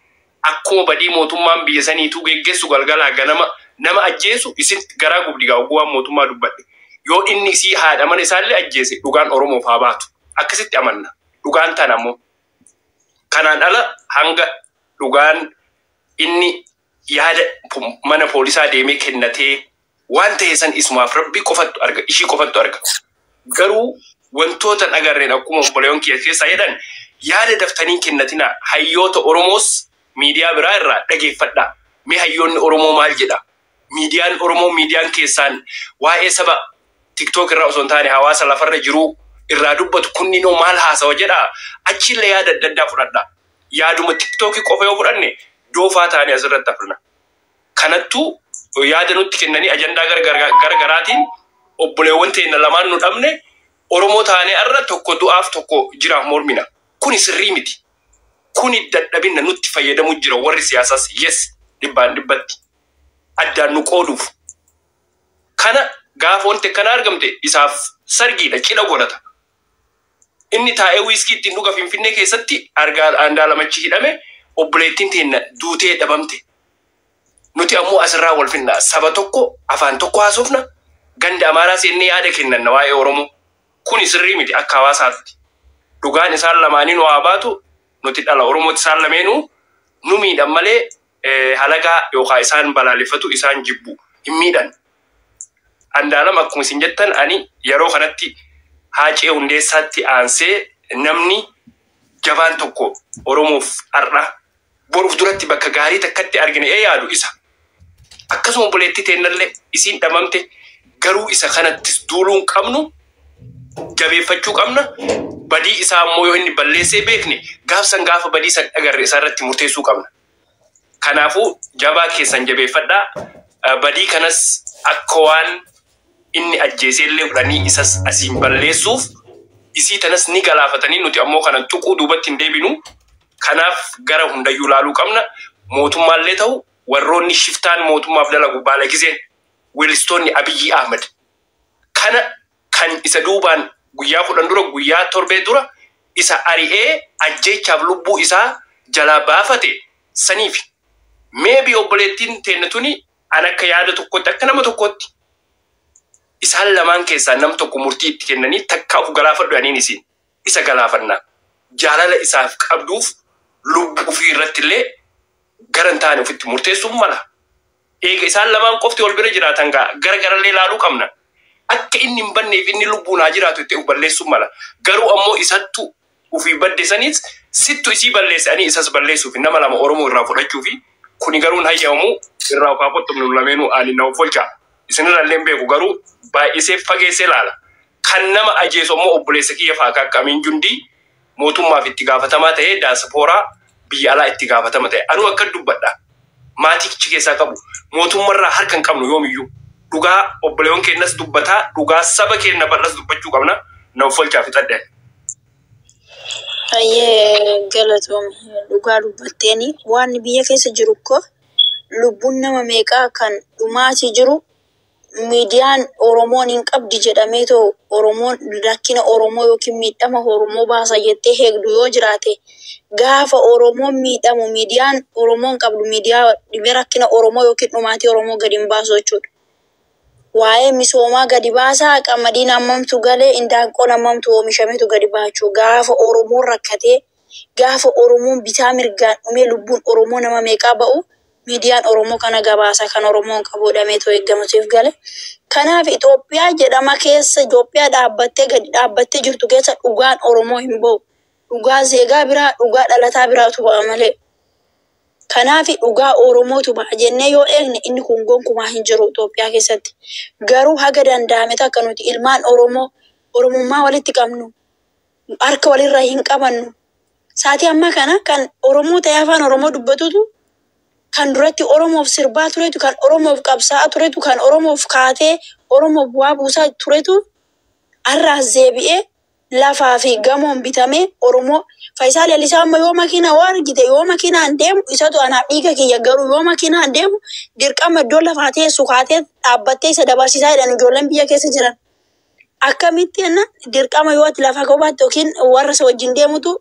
akkuma badii mootummaan biyya saniituu geggeessu, galgalaa ganama nama ajjeesu, isin garaa gubdi gaa oguu waan mootummaa dubbadhe. Yoo inni isii haadha mana isaallee ajjeese, dhugaan Oromoof haa baatu. Akkasitti amanna. Dhugaan tana ammoo. Kanaan ala hanga dhugaan inni yaada mana poolisaa deemee kennatee waan ta'e san isumaaf rabbii qofattu arga, ishii qofattu arga. Garuu wantoota hin agarreen, akkuma obboleewwan kiyya keessaa jedhan, yaada daftanii kennatina. Hayyoota Oromoos miidiyaa biraa irraa dhageeffadha. Mee hayyoonni Oromoo maal jedha? Miidiyaan Oromoo, miidiyaan keessaan waa'ee saba TikTok irraa osoo hin taane hawaasa lafarra jiruu irraa dubbatu kunninoo maal haasawa jedhaa, achillee yaada adda addaa fudhadha. Yaaduma TikTok qofa yoo fudhanne doofaa taane asirratti hafna. Kanattuu yaada nutti kennanii ajandaa gargaraatiin obboleewwan teenya lamaan nu dhabne, Oromoo taanee irra tokko du'aaf tokko jiraaf mormina. Kuni sirrii miti. Kuni dadhabina nutti fayyadamu jira warri siyaasaas, yes, dhibbaan dhibbatti. Addaan nu qooduuf. Kana gaafa wanti akkana argamte isaaf sargiidha, cidha godhata. Inni taa'ee wiiskii ittiin dhuga Finfinnee keessatti argaa Andaalamachi hidhame, obboleettiin teenya duutee dhabamte. Nuti ammoo asirraa wal finna. Saba tokko, afaan tokko haasofna. Ganda Amaaraa seennee yaada kennanna waa'ee Oromoo. Kuni sirrii miti akka hawaasaatti. Dhugaan isaan lamaanii nu haa baatu, nuti dhala Oromooti, isaan lameenuu nu miidhan malee halagaa yookaan isaan balaaleffatu, isaan jibbu hin miidhan. Andaalam akkuma isin jettan, ani yeroo kanatti Haacee Hundeessaatti aansee namni jabaan tokko Oromoof har'a boruuf duratti bakka gaarii takkatti argine ee yaadu isa. Akkasuma obboleettii teennallee isiin dhabamte, garuu isa kanattis duuluu hin qabnu, jabeeffachuu qabna. Badii isaa immoo yoo inni balleessee beekne, gaafsan gaafa badii san agarre isaa irratti murteessuu qabna. Kanaafuu jabaa keessan jabeeffadhaa. Badii kanas akka waan inni ajjeesee illee fudhanii isas asiin balleessuuf isii tanas ni galaafatanii, nuti ammoo kana tuquu duubatti hin deebinu. Kanaaf gara hundayyuu laaluu qabna. Mootummaallee ta'u warroonni shiftaan mootummaaf dalagu baalagiseen weellistoonni Abiyyi Ahmad kana kan isa duubaan guyyaa 10 dura, guyyaa torbee dura isa ari'ee ajjeechaaf lubbuu isaa jalaa baafate saniif. Maybe obboleettiin teenya tuni, an akka yaada tokkotti, akka nama tokkotti, isaan lamaan keessaa nam tokko murtii itti kennanii takka of galaafadhu aniin isiin isa galaafannaa. Jaalala isaaf qabduuf lubbuu ofii irratti illee gara hin taane ofitti murteessuun mala. Eega isaan lamaan qofti wal bira jiraatan gaa gara garallee ilaaluu qabna. Akka inni hin banneef inni lubbuun haa jiraatu itti of balleessuun mala. Garuu ammoo isattu ofii badde saniis sittu isii balleesse, ani isas balleessuuf nama lama Oromoo irraa fudhachuufi kuni garuu hin hayyamamu, irraa of haa qoxxumnu lameenuu, ani na of olchaa. Isinirra illee hin beeku, garuu baay'isee fageessee ilaala. Kan nama ajeesu ammoo obboleessa kiyya fa'aa akka Amiin Jundii mootummaaf itti gaafatamaa ta'ee daaspooraa biyya alaa itti gaafatama ta'e. Anuu akka dubbadha. Maatii kichi keessaa qabu. Mootummarraa harka hin qabnu yoomiyyuu. Dhugaa obboleewwan keenyas dubbataa, dhugaa saba keenya bal'as dubbachuu qabna. Na of olchaa, fixadhe. Baay'ee galatoome, dhugaa dubbatteeni. Waan biyya keessa jiru ko lubbuun nama meeqaa kan dhumaatii jiru, miidiyaan Oromoon hin qabdi jedhamee too Oromoon rakkina Oromoo yookiin miidhama Oromoo baasa jettee heegdu yoo jiraate, gaafa Oromoon miidhamu miidiyaan Oromoon qabdu miidiyaa dhibee rakkina Oromoo yookiin dhumaatii Oromoo gadi hin baasu jechuudha. Waa'ee misoomaa gadi baasaa, qamadiin hammamtu galee, indaanqoon hammamtu oomishametu gadi baachuu. Gaafa Oromoon rakkatee, gaafa Oromoon bitaa mirgaan dhumee, lubbuun Oromoo nama meeqaa ba'u, miidiyaan Oromoo kana gabaasa kan Oromoon qabu jedhamee eeggamatuuf gale. Kanaaf Itoophiyaa jedhama keessa, Itoophiyaa dhaabbattee gadi dhaabbattee jirtu keessa dhugaan Oromoo hin ba'u. Dhugaa zeegaa biraa, dhugaa dhalataa biraatu ba'a malee. Kanaaf dhugaa Oromootu ba'a jennee yoo eegne inni kun gonkumaa hin jiru Itoophiyaa keessatti. Garuu haga danda'ame takka nuti ilmaan Oromoo Oromummaa walitti qabnu, harka walirraa hin qabannu. Saatii ammaa kana kan Oromoo ta'ee afaan Oromoo dubbatutu, kan duratti Oromoof sirbaa turetu, kan Oromoof qabsaa'aa turetu, kan Oromoof kaatee Oromoof bu'aa buusaa turetu har'aas deebi'ee lafaa fi gamoon bitamee Oromoo. Faayisaa Lalisaa amma yoo makiinaa waa argite, yoo makiinaan deemu isatu anaaf dhiiga kiyya, garuu yoo makiinaan deemu dirqama iddoo lafaa teessu kaatee dhaabbattee isa dabarsisaa jedhan ijoolleen biyya keessa jiran. Akkamitti jenna, dirqama yoo ati lafa kophaatti yookiin warra isa wajjin deemutu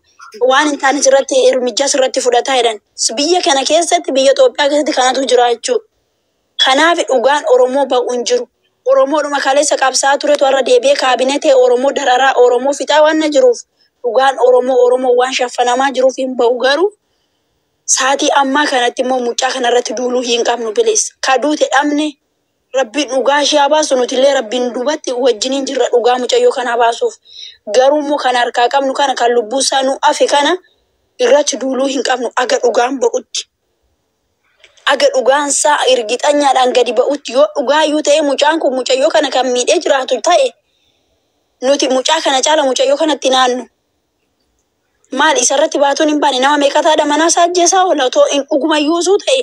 waan hin taane sirratti hirmijaa sirratti fudhataa jedhan. Biyya kana keessatti, biyya Itoophiyaa keessatti kanatu jira jechuudha. Kanaaf dhugaan Oromoo ba'u hin jiru. Oromoodhuma kaleessa qabsaa'aa turetu har'a deebi'ee kaabinee ta'e Oromoo dararaa, Oromoo fixaa waan jiruuf dhugaan Oromoo Oromoo waan shaffanamaa jiruuf hin ba'u. Garuu saatii ammaa kanatti immoo mucaa kanarratti duuluu hin qabnu, bilis. Ka duute dhabne, Rabbiin dhugaa ishee haa baasu, nuti illee Rabbiin duubatti wajjiniin jirra dhugaa mucayyoo kanaa baasuuf. Garuu immoo kan harkaa qabnu kana, kan lubbuu isaa nu hafe kana irratti duuluu hin qabnu aga dhugaan ba'utti. Aga dhugaansaa irgixanyaadhaan gadi ba'utti yoo dhugaayyuu ta'e mucaan kun mucayyoo kana kan miidhee jiraatu ta'e nuti mucaa kana caala mucayyoo kanatti naannu. Maal isarratti baatuun hin baane nama meeqataadha manaa isaa ajjeesaa oola otoo hin dhugumayyuu osoo ta'e.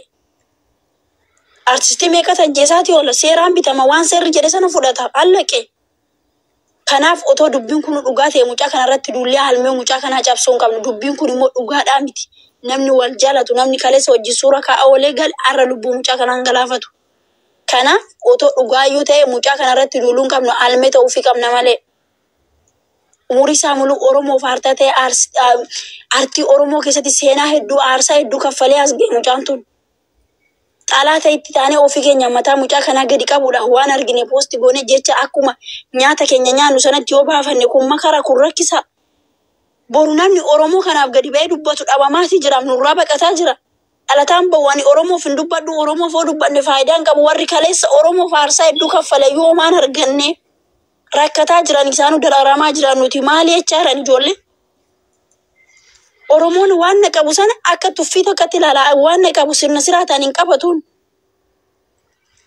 Artistii meeqata ajjeesaati oola seeraan bitama waan seerri jedhe sana fudhata allaqe. Kanaaf otoo dubbiin kun dhugaa ta'e mucaa kanarratti duullee halmee mucaa kanaa cabsuu hin qabnu. Dubbiin kun immoo dhugaadhaa miti. Namni wal jaalatu namni kaleessa wajjin suura kaa'aa oolee gale har'a lubbuu mucaa kanaan galaafatu. Kanaaf otoo dhugaayyuu ta'e mucaa kanarratti duuluu hin qabnu halmee ta'uufii qabna malee. Umurii isaa muluu Oromoof aartaa ta'e aartii Oromoo keessatti seenaa hedduu aarsaa hedduu kaffalee as ga'e mucaan tun. Xalaata itti taanee ofii keenya mataa mucaa kanaa gadi qabuudhaan waan argine poosti goone jecha akkuma nyaata keenya nyaannu sanatti yoo baafanne kun makara kun rakkisa. Boru namni Oromoo kanaaf gadi ba'ee dubbatu dhabamaati jira nurraa baqataa jira. Dhalataan bahu ani Oromoof hin dubbadhu Oromoof yoo dubbanne faayidaa hin qabu warri kaleessa Oromoof aarsaa hedduu kaffale yoo maan arganne rakkataa jiran isaanuu dararamaa jiran nuti maali jechaa jiran ijoollee. Oromoon waan na qabu sana akka tuffii tokkotti ilaala waan na qabu sirna siraataan hin qabatuun.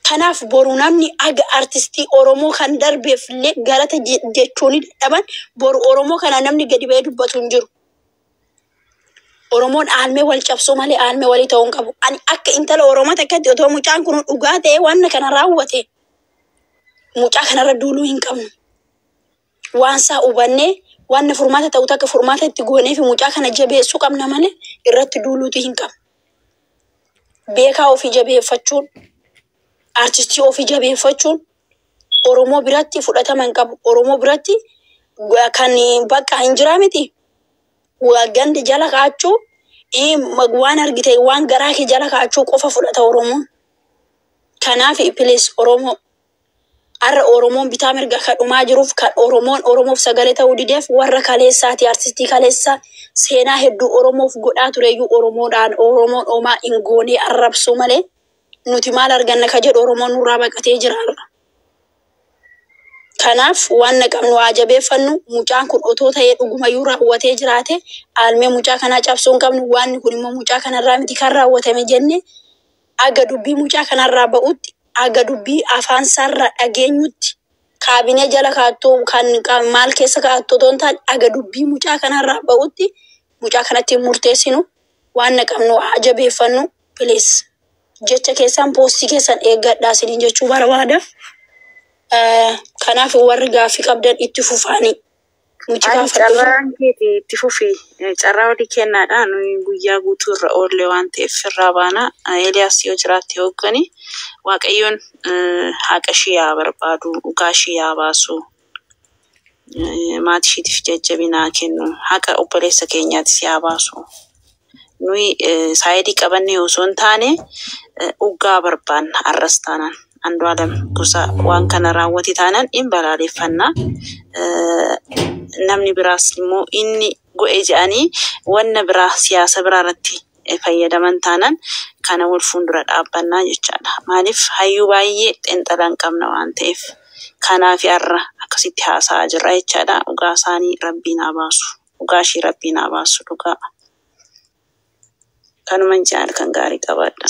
Kanaaf boru namni aga artistii Oromoo kan darbeef illee galata jechuun dadhaban boru Oromoo kana namni gadi ba'ee dubbatu hin jiru. Oromoon aalmee wal cabsuu malee aalmee walii ta'uu hin qabu. Ani akka intala Oromoo takkatti otoo mucaan kun dhugaa ta'e waan kana raawwate mucaa kanarra duuluu hin qabnu. Waan isaa hubannee waan furmaata ta'u takka furmaata itti goonee fi mucaa kana jabeessuu qabna malee irratti duuluutu hin qabnu. Beekaa ofii jabeeffachuun, artistii ofii jabeeffachuun Oromoo biratti fudhatama hin qabu. Oromoo biratti kan bakka hin jiraa miti. Gandi jala kaachuu waan argite waan garaa kee jala kaachuu qofa fudhata Oromoon. Kanaaf please Oromoo har'a Oromoon bitaa mirga kan dhumaa jiruuf kan Oromoon Oromoof sagalee ta'uu dideef warra kaleessaati artistii kaleessaa seenaa hedduu Oromoof godhaa tureyyuu Oromoodhaan Oromoon homaa hin goonee arrabsuu malee nuti maal arganna ka jedhu Oromoon nurraa baqatee jira har'a. Kanaaf waan na qabnu haa jabeeffannu mucaan kun otoo ta'ee dhugumayyuu raawwatee jiraate aalmee mucaa kanaa cabsuu hin qabnu waan kun immoo mucaa kanarraa miti kan raawwatame jenne aga dubbii mucaa kanarraa ba'utti aga dubbii afaan isaarraa dhageenyutti kaabinee jala kaattuu kan maal keessa kaattuu otoo hin taane aga dubbii mucaa kanarraa ba'utti mucaa kanatti hin murteessinu waan na qabnu haa jabeeffannu please jecha keessan poostii keessan eeggadhaa isiniin jechuu barbaada. Kanaaf warri gaaffii qabdan itti fufaanii. Nuti Ani gaafadhu. carraan keeti itti fufi. Carraa walii kennaadha. Nuyi guyyaa guutuu irra oolle waan ta'eef irraa baana. Eeliyaas yoo jiraatte hooggani Waaqayyoon haqa ishee haa barbaadu, dhugaa ishee haa baasu, maatii isheetiif jajjabina haa kennu, haqa obboleessa keenyaatis haa baasu. Nuyi saayidii qabannee osoo hin taane dhugaa barbaanna arras taanaan. Andu'aalem gosa waan kana raawwate taanaan hin balaaleffanna. Namni biraas immoo inni godhe jedhanii wanna biraa siyaasa biraa irratti fayyadaman taanaan kana wal fuuldura dhaabbannaa jechaadha. Maaliif hayyuu baay'ee xinxalaa hin qabna waan ta'eef. Kanaaf har'a akkasitti haasa'aa jirra jechaadha. Dhugaa isaanii rabbiin haa baasu. Dhugaa ishii rabbiin haa baasu dhugaa. Kanuman jaal kan gaarii qabaadha.